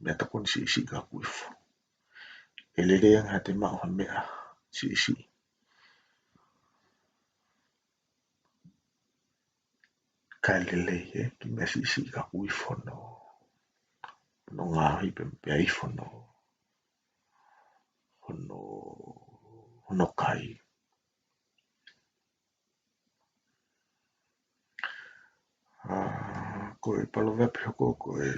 Meʻatokoni siʻisiʻi ka ʻoku ifo. ʻE lelei ange haʻate maʻu ha meʻa siʻisiʻi kae lelei, ē, kiʻi meʻa siʻisiʻi ka ʻoku ifo hono, hono ngaohi pea, pea ifo hono, hono, hono kai. ʻA, ko e paloveape hoko ko e,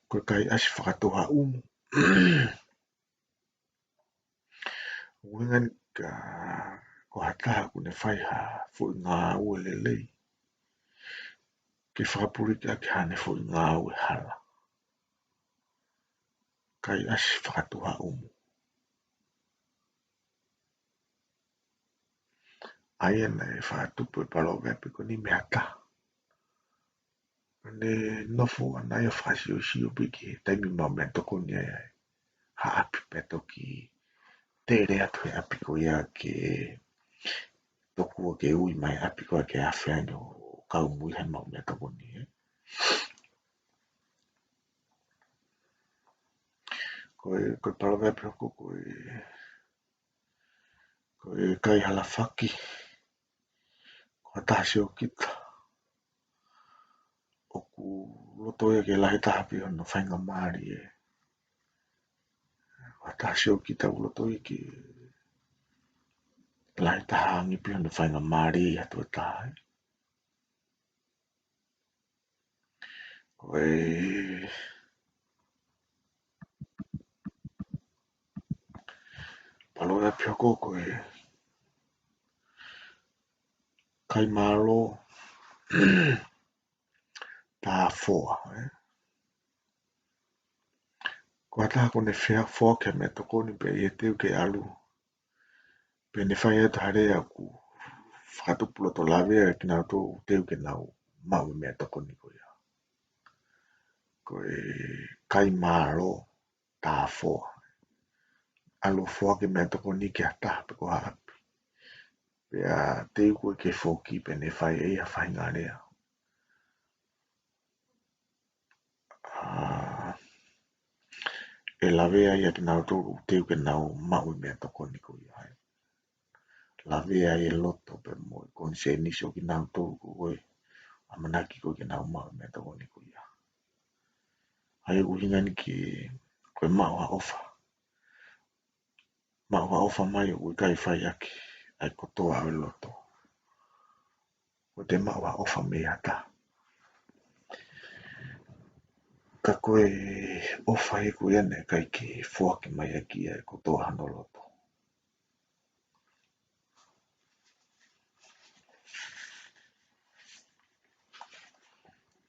ko e kai ʻasi fakatuhaʻumu. ʻUhinga eni ka ko ha taha ʻoku ne fai ha foʻi ngāue lelei, ke fakapulikiʻaki haʻane foʻi ngāue hala. Kai ʻasi fakatuhaʻumu. ʻA ia naʻe fakatupu e paloveape ko eni mei ha taha naʻe nofo ʻana ia ʻo fakasiosio pē ki he taimi ʻoku maʻu meʻatokoni ai ha ʻapi pea toki tele atu he ʻapi ko ia ke tokua ke ui mai ʻapi ko ia ke afe ai ʻo kau mui he maʻu meʻatokoni, ē. Ko e, ko e paloveape hoko ko e, ko e kai halafaki. Ko ha taha siokita ʻoku loto ia ke lahi taha pē hono faingamālie. Ko ha taha siokita ʻoku loto ia ke lahi taha ange pē hono faingamālie ʻi ha toe taha. Ko e paloveape hoko ko e kai mālō tā foa, ē. Ko ha taha ʻoku ne fea foa ki ha meʻatokoni pea ʻi he teu ke ʻalu, pea ne fai atu ha lea ʻoku fakatupu loto lavea kinautolu ʻoku teu ke nau maʻu e meʻatokoni ko ia. Ko e kai mālō tā foa. ʻAlu ʻo foaki e meʻatokoni ki ha taha pe ko ha ʻapi. Pea teu ko ē ke foki pea ne fai ʻe ia ha faʻahinga lea. ʻA, ʻe lavea ia kinautolu ʻoku teu ke nau maʻu e meʻatokoni ko ia. Lavea e loto pea mo e konisēnisi ʻo kinautolu ko ē ʻoku ʻamanaki ko ē ke nau maʻu e meʻatokoni ko ia. ʻA ia ʻoku ʻuhinga eni ki he, ko e maʻu ha ʻofa. Maʻu ha ʻofa mai ʻoku ʻikai fai ʻaki ʻa e kotoa ʻo e loto. Ko ʻete maʻu ha ʻofa mei ha taha. Ka ko e ʻofa ia ko ia naʻe ʻikai ke foaki mai ʻaki ʻa e kotoa hono loto.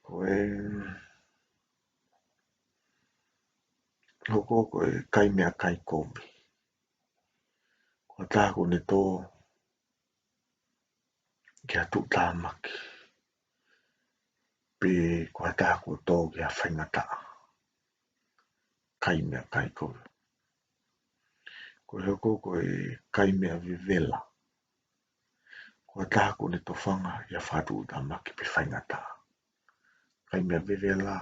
Ko e hoko ko e kai meʻakai kovi. Ko ha taha kuo ne tō ki ha tuʻutāmaki. Pe ko ha taha kuo tō ki ha faingataʻa. Kai meʻakai kovi. Ko e hoko ko e kai meʻa vevela. Ko ha taha kuo ne tofanga ʻi ha fakatuʻutāmaki pe faingataʻa. Kai meʻa vevela,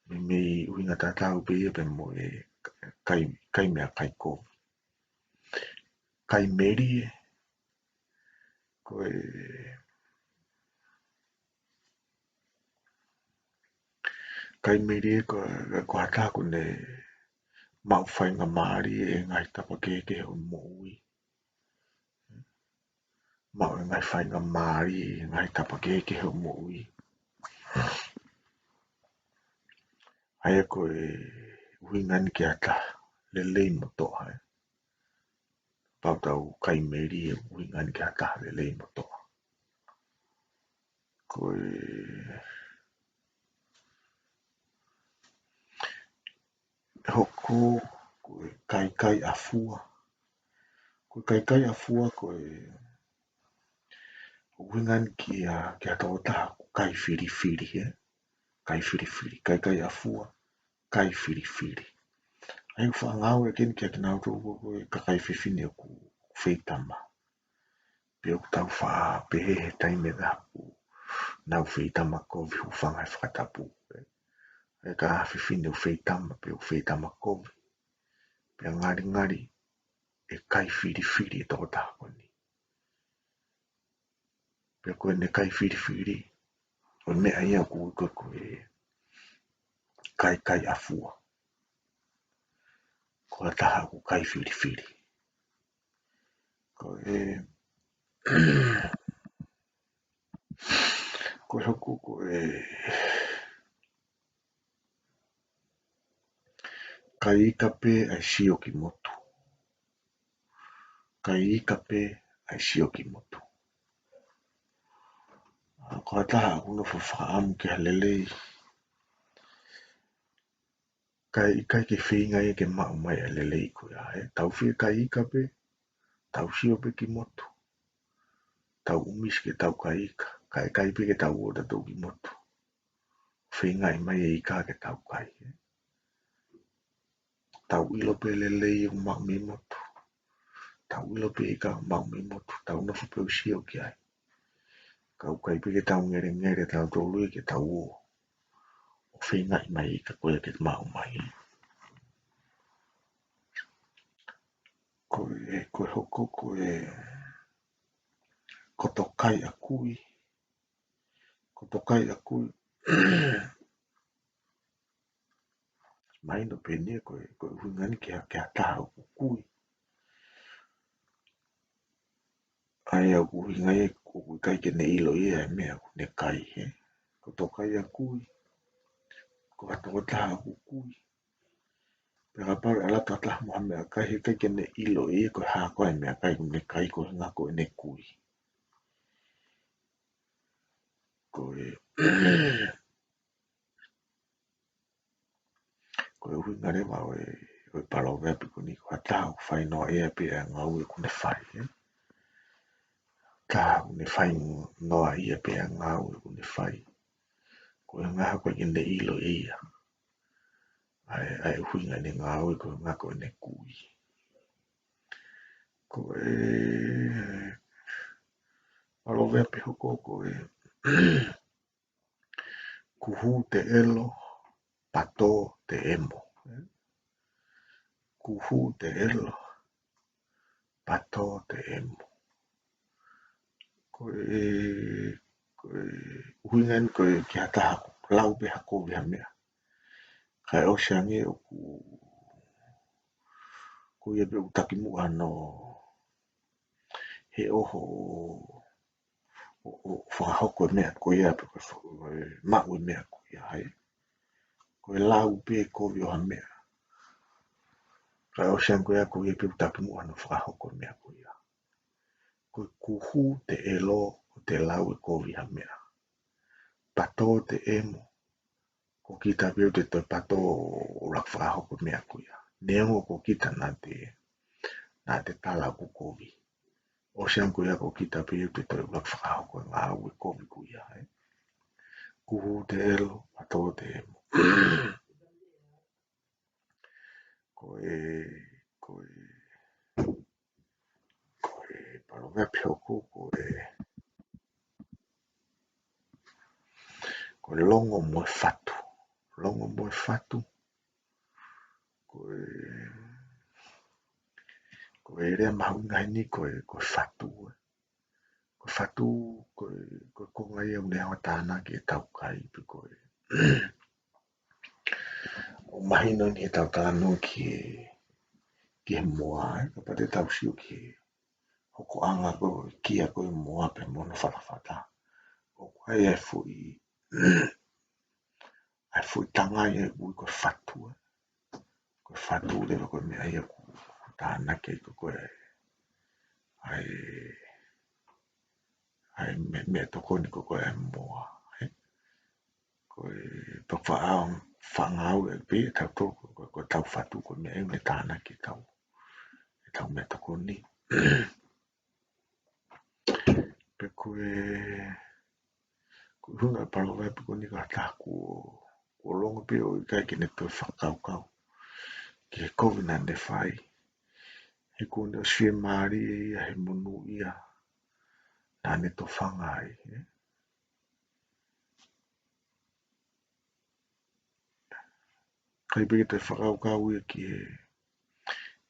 meimei ʻuhinga tatau pē ia pea mo e kai, kai meʻakai kovi. Kai melie, ko e kai melie ko, ko ha taha kuo ne maʻu faingamālie he ngaahi tapa kehekehe ʻo e moʻui. Maʻu e ngaahi faingamālie he ngaahi tapa kehekehe ʻo e moʻui. ʻA ia ko e ʻuhinga eni ki ha taha lelei mo toʻa, ē. Kapau tau kai melie, ʻuhinga eni ki ha taha lelei mo toʻa. Ko e hoko ko e kaikaiʻafua. Ko e kaikaiʻafua ko e ʻuhinga eni ki ha, ki ha tokotaha ʻoku kai filifili, ē? Kai filifili, kaikaiʻafua, kai filifili. ʻA ia ʻoku faʻa ngāueʻaki eni kia kinautolu ko e kakai fefine ʻoku feitama. Pe ʻoku tau faʻa pehē he taimi ʻe taha ʻoku nau feitama kovi, hūfanga he fakatapu. ʻA ia ka fefine ʻoku feitama pe ʻoku feitama kovi, pea ngalingali ʻe kai filifili e tokotaha ko eni. Pea ko ʻene kai filifili, ko e meʻa ia ʻoku ui ko e, ko e kaikaiʻafua. Ko ha taha ʻoku kai filifili. Ko e, ko e hoko ko e kai ika pē ʻa e sio ki motu. Kai ika pē ʻa e sio ki motu. ʻA, ko ha taha ʻoku nofo fakaʻamu ki ha lelei, kae ʻikai ke feinga ia ke maʻu mai ʻa e lelei ko ia, ē. Tau fie kai ika pē, tau sio pē ki motu. Tau ʻumisi ke tau kai ika, kae ʻikai pē ke tau ō tautolu ki motu. Feingaʻi mai e ika ke tau kai, ē. Tau ʻilo pē lelei ʻoku maʻu mei motu. Tau ʻilo pē ika ʻoku maʻu mei motu. Tau nofo pē ʻo sio ki ai. Ka ʻoku ʻikai pē ke tau ngelengele tautolu ia ke tau ō ʻo feingaʻi mai ika ko ia ke maʻu mai. Ko e, ko e hoko ko e koto kai ʻa kui. Koto kai ʻa kui. Mahino pē eni ia ko e, ko e ʻuhinga eni ki ha, ki ha taha ʻoku kui. ʻA ia ʻoku ʻuhinga ia ʻoku ʻikai ke ne ʻilo ia e meʻa ʻoku ne kai, ē. Koto kai ʻa kui. Ko ha tokotaha ʻoku kui. Pea kapau ʻe ʻalu atu ha taha mo ha meʻakai, heʻikai ke ne ʻilo ia ko e hā koā e meʻakai ʻoku ne kai ko e ʻuhinga ko ʻene kui. Ko e, ko e ʻuhinga leva ʻo e, ʻo e paloveape ko eni, ko ha taha ʻoku fai noaʻia pē ʻa e ngāue ʻoku ne fai, ē? Taha ʻoku ne fai noaʻia pē ʻa e ngāue ʻoku ne fai. Ko e ʻuhinga ko ē ʻikai ke ne ʻilo ʻe ia ʻa e, ʻa e ʻuhinga ʻene ngāue ko e ngako ʻene kui. Ko e, Paloveape hoko ko e, Kuhu te ʻelo, pato te ʻemo. Kuhu te ʻelo, pato te ʻemo. Ko e, ko e ʻuhinga eni ko e ki ha taha ʻoku lau pē ha kovi ha meʻa. Kae ʻosi ange ʻoku, ko ia pē ʻoku takimuʻa hono he ʻoho ʻo, ʻo, ʻo fakahoko e meʻa ko ia pe ko e fa-, ko e maʻu e meʻa ko ia, ʻa ia. Ko e lau pē kovi ʻo ha meʻa. Kae ʻosi ange ko ia ko ia pē ʻoku takimuʻa hono fakahoko e meʻa ko ia. Ko e kuhu te ʻelo ʻo te lau e kovi ha meʻa. Pato te ʻemo. Ko kita pē ʻoku te toe pato ʻo ʻuluaki fakahoko e meʻa ko ia. Neongo ko kita naʻa te, naʻa te tala ʻoku kovi. ʻOsi ange ko ia ko kita pē ʻoku te toe ʻuluaki fakahoko e ngāue kovi ko ia, ē. Kuhu te ʻelo, pato te ʻemo. Ko e, ko e, ko e Paloveape hoko, ko e, ko e longo mo e fatu. Longo mo e fatu. Ko e, ko e lea mahuʻinga heni ko e, ko e fatu, ē. Ko e fatu, ko e, ko e konga ia ʻoku ne hanga ʻo tānaki ʻetau kai, pe ko e. ʻOku mahino eni heʻetau talanoa ki he, ki he moa, ē. Kapau te tau sio ki he hokoʻanga ko e kia ko e moa pea mo hono fatafata. ʻOku ʻi ai e foʻi, ʻa e foʻi tangai ʻe ui ko e fatu, ē. Ko e fatu leva ko e meʻa ia ʻoku tānaki ai ko e, ʻa e, ʻa e meʻa, meʻatokoni ko e moa, ē. Ko e pea faʻa, faʻa ngāueʻaki pē ʻe tautolu ko e, ko e, ko ʻetau fatu ko e meʻa ia ʻoku ne tānaki ʻetau, ʻetau meʻatokoni. Pea ko e, ko e ʻuhinga e Paloveape ko eni ka taku ʻo, ʻo longo pē ʻo ʻikai ke ne toe fakakaukau ki he kovi naʻa ne fai. He kuo ne ʻosi fiemālie ia he monūʻia naʻa ne tofanga ai, ē. ʻIkai pē ke toe fakakaukau ia ki he,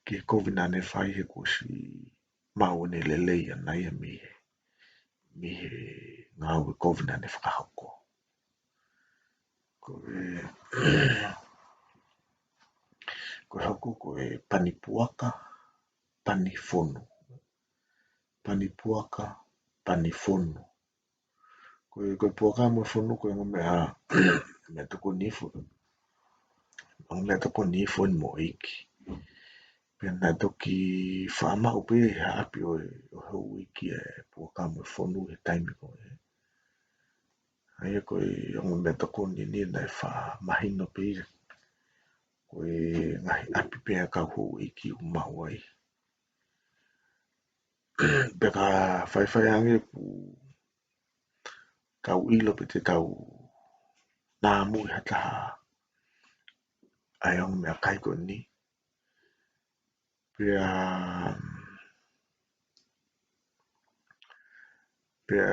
ki he kovi naʻa ne fai he kuo ʻosi maʻu ʻene lelei ʻana ia mei he, mei he ngāue kovi naʻa ne fakahoko. Ko e, ko e hoko ko e pani puaka, pani fonu. Pani puaka, pani fonu. Ko e, ko e puaka mo e fonu ko e ongo meʻa, meʻatokoni foki. Ongo meʻatokoni foki mo e ʻeiki. Pea naʻe toki faʻa maʻu pē ʻe ha ʻapi ʻo e, ʻo e houʻeiki e puaka mo e fonu he taimi ko ē. ʻA ia ko e ongo meʻatokoni ni naʻe faʻa mahino pē ia ko e ngaahi ʻapi pē ʻa e kau houʻeiki ʻoku maʻu ai. Pea ka faifai ange ʻoku tau ʻilo pe te tau namu ʻi ha taha ʻa e ongo meʻakai ko eni. Pea, pea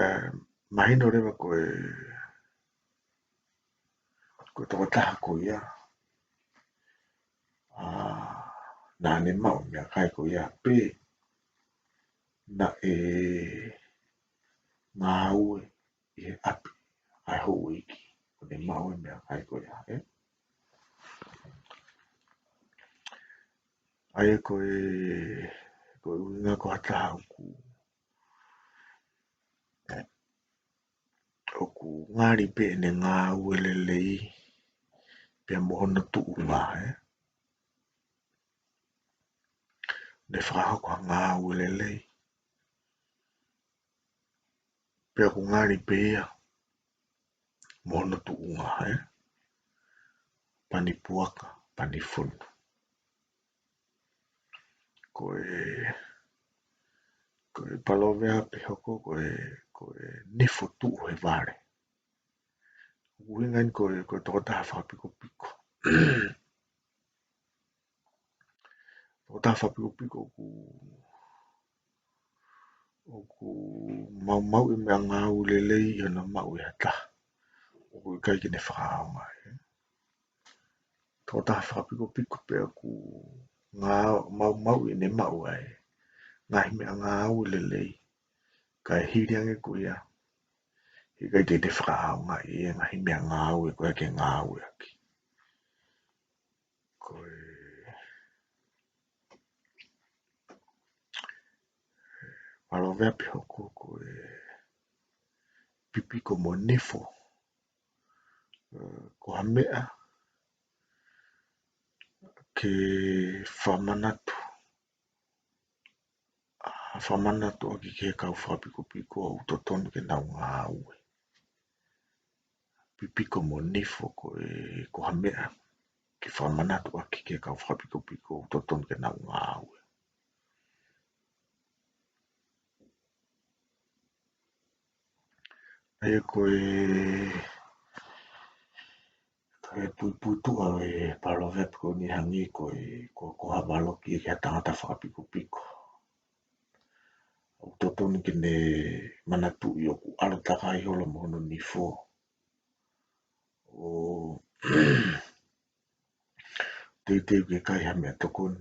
mahino leva ko e, ko e tokotaha ko ia, ʻa, naʻa ne maʻu meʻakai ko ia pe naʻe ngāue ʻi he ʻapi ʻa e houʻeiki, ʻo ne maʻu e meʻakai ko ia, ē? ʻA ia ko e, ko e ʻuhinga ko ha taha ʻoku, ʻoku ngali pē ʻene ngāue lelei pea mo hono tuʻunga, ē? Ne fakahoko ha ngāue lelei. Pea ʻoku ngali pē ia mo hono tuʻunga, ē? Pani puaka, pani fonu. Ko e, ko e Paloveape hoko ko e, ko e nifo tuʻu he vale. ʻUhinga eni ko e, ko e tokotaha fakapikopiko. tokotaha fakapikopiko ʻoku, ʻoku maumauʻi e meʻangāue lelei ʻi hono maʻu ʻe ha taha, ʻoku ʻikai ke ne fakaʻaongaʻi. Tokotaha fakapikopiko pē ʻoku ngā-, maumauʻi ʻene maʻu ʻa e ngaahi meʻangāue lelei, kae hili ange ko ia, heʻikai te ne fakaʻaongaʻi e ngaahi meʻangāue ko ia ke ngāueʻaki. Ko e paloveape hoko ko e pipiko mo nifo. Ko ha meʻa ke fakamanatu, ʻa, fakamanatu ʻaki ki he kau fakapikopiko ʻoku totonu ke nau ngāue. Pipiko mo nifo ko e, ko ha meʻa ke fakamanatu ʻaki ki he kau fakapikopiko ʻoku totonu ke nau ngāue. ʻA ia ko e, ko e puipuituʻa ʻo e paloveape ko eni hangē ko e, ko, ko ha valoki ki ha tangata fakapikopiko. ʻOku totonu ke ne manatuʻi ʻoku ʻalu takai holo mo hono nifo. ʻO teuteu ke kai ha meʻatokoni.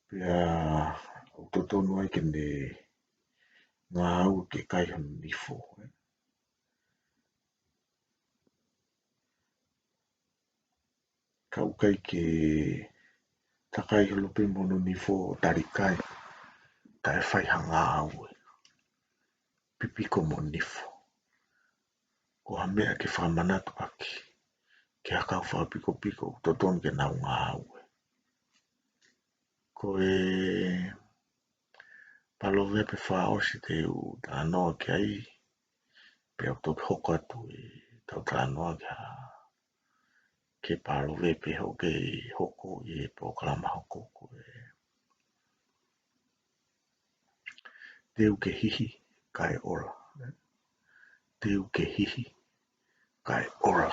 Pea ʻoku totonu ai ke ne ngāue ke kai hono nifo. Ka ʻoku ʻikai ke takai holo pē mo hono nifo ʻo tali kai, taʻe fai ha ngāue. Pipiko mo nifo. Ko ha meʻa ke fakamanatu ʻaki ki ha kau fakapikopiko ʻoku totonu ke nau ngāue. Ko e paloveape fakaʻosi te u talanoa ki ai, pea ʻoku toki hoko atu ʻetau talanoa ki ha, ki he paloveape ʻoku hoko ʻi he polokalama hoko ko e teu ke hihi kae ola. Teu ke hihi kae ola.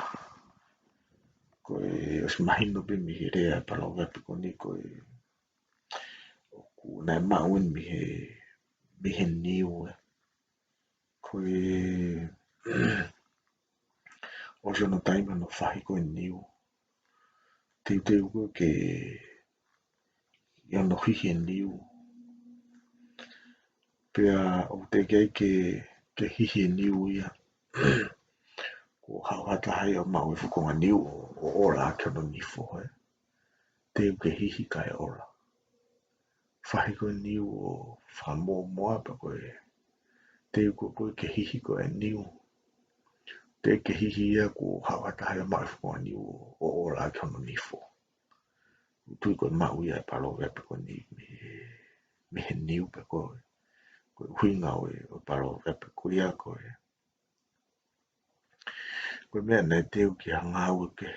Ko e ʻosi mahino pē mei he lea e paloveape ko eni ko e ʻoku naʻe maʻu eni mei he, mei he niu ē. Ko e ʻosi hono taimi hono fahi ko e niu. Teuteu ko ē ke ʻi hono hihi e niu. Pea ʻoku teʻeki ai ke, ke hihi e niu ia kuo haʻu ha taha ia ʻo maʻu e fuʻu konga niu ʻo, ʻo ola ʻaki hono nifo, ē. Teu ke hihi kae ola. Fahi ko e niu ʻo fakamoamoa pea ko e teu ko ē ke hihi ko ē e niu. Teʻeki ke hihi ia kuo haʻu ha taha ia ʻo maʻu e fuʻu konga niu ʻo, ʻo ola ʻaki hono nifo. ʻOku ou tui ko e maʻu ia e paloveape ko eni mei he, mei he niu pea ko e, ko e ʻuhinga ʻo e, ʻo e paloveape ko ia ko e, ko e meʻa naʻe teu ki ha ngāue kehe,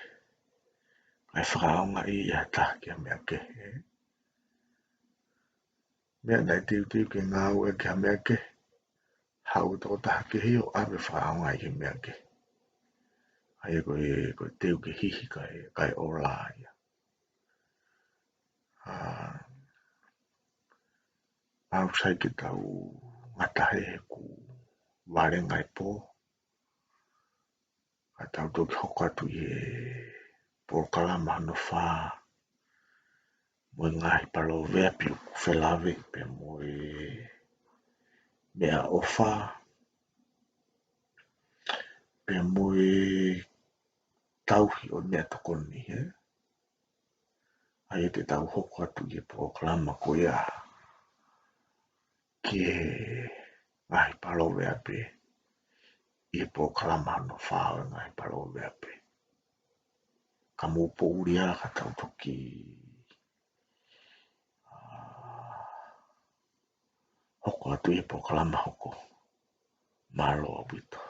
kae fakaʻaongaʻi ʻe ha taha ki ha meʻa kehe. Meʻa naʻe teuteu ke ngāueʻaki ha meʻa kehe, haʻu e tokotaha kehe ʻo ʻave fakaʻaongaʻi ki he meʻa kehe. ʻA ia ko e, ko e teu ke hihi kae, kae ola ia. ʻA, ʻoku sai ke tau ngata he, he kuo valenga e pō. Ka tau toki hoko atu ʻi he polokalama hono fā mo e ngaahi paloveape ʻoku felāveʻi pea mo e meʻaʻofa, pea mo e tauhi ʻo e meʻatokoni, ē? ʻA ia te tau hoko atu ʻi he polokalama ko ia ki he ngaahi paloveape ʻi he polokalama hono fā ʻo e ngaahi paloveape. Ka mou poʻuli ā ka tau toki, ā, hoko atu ʻi he polokalama hoko. Mālō ʻaupito.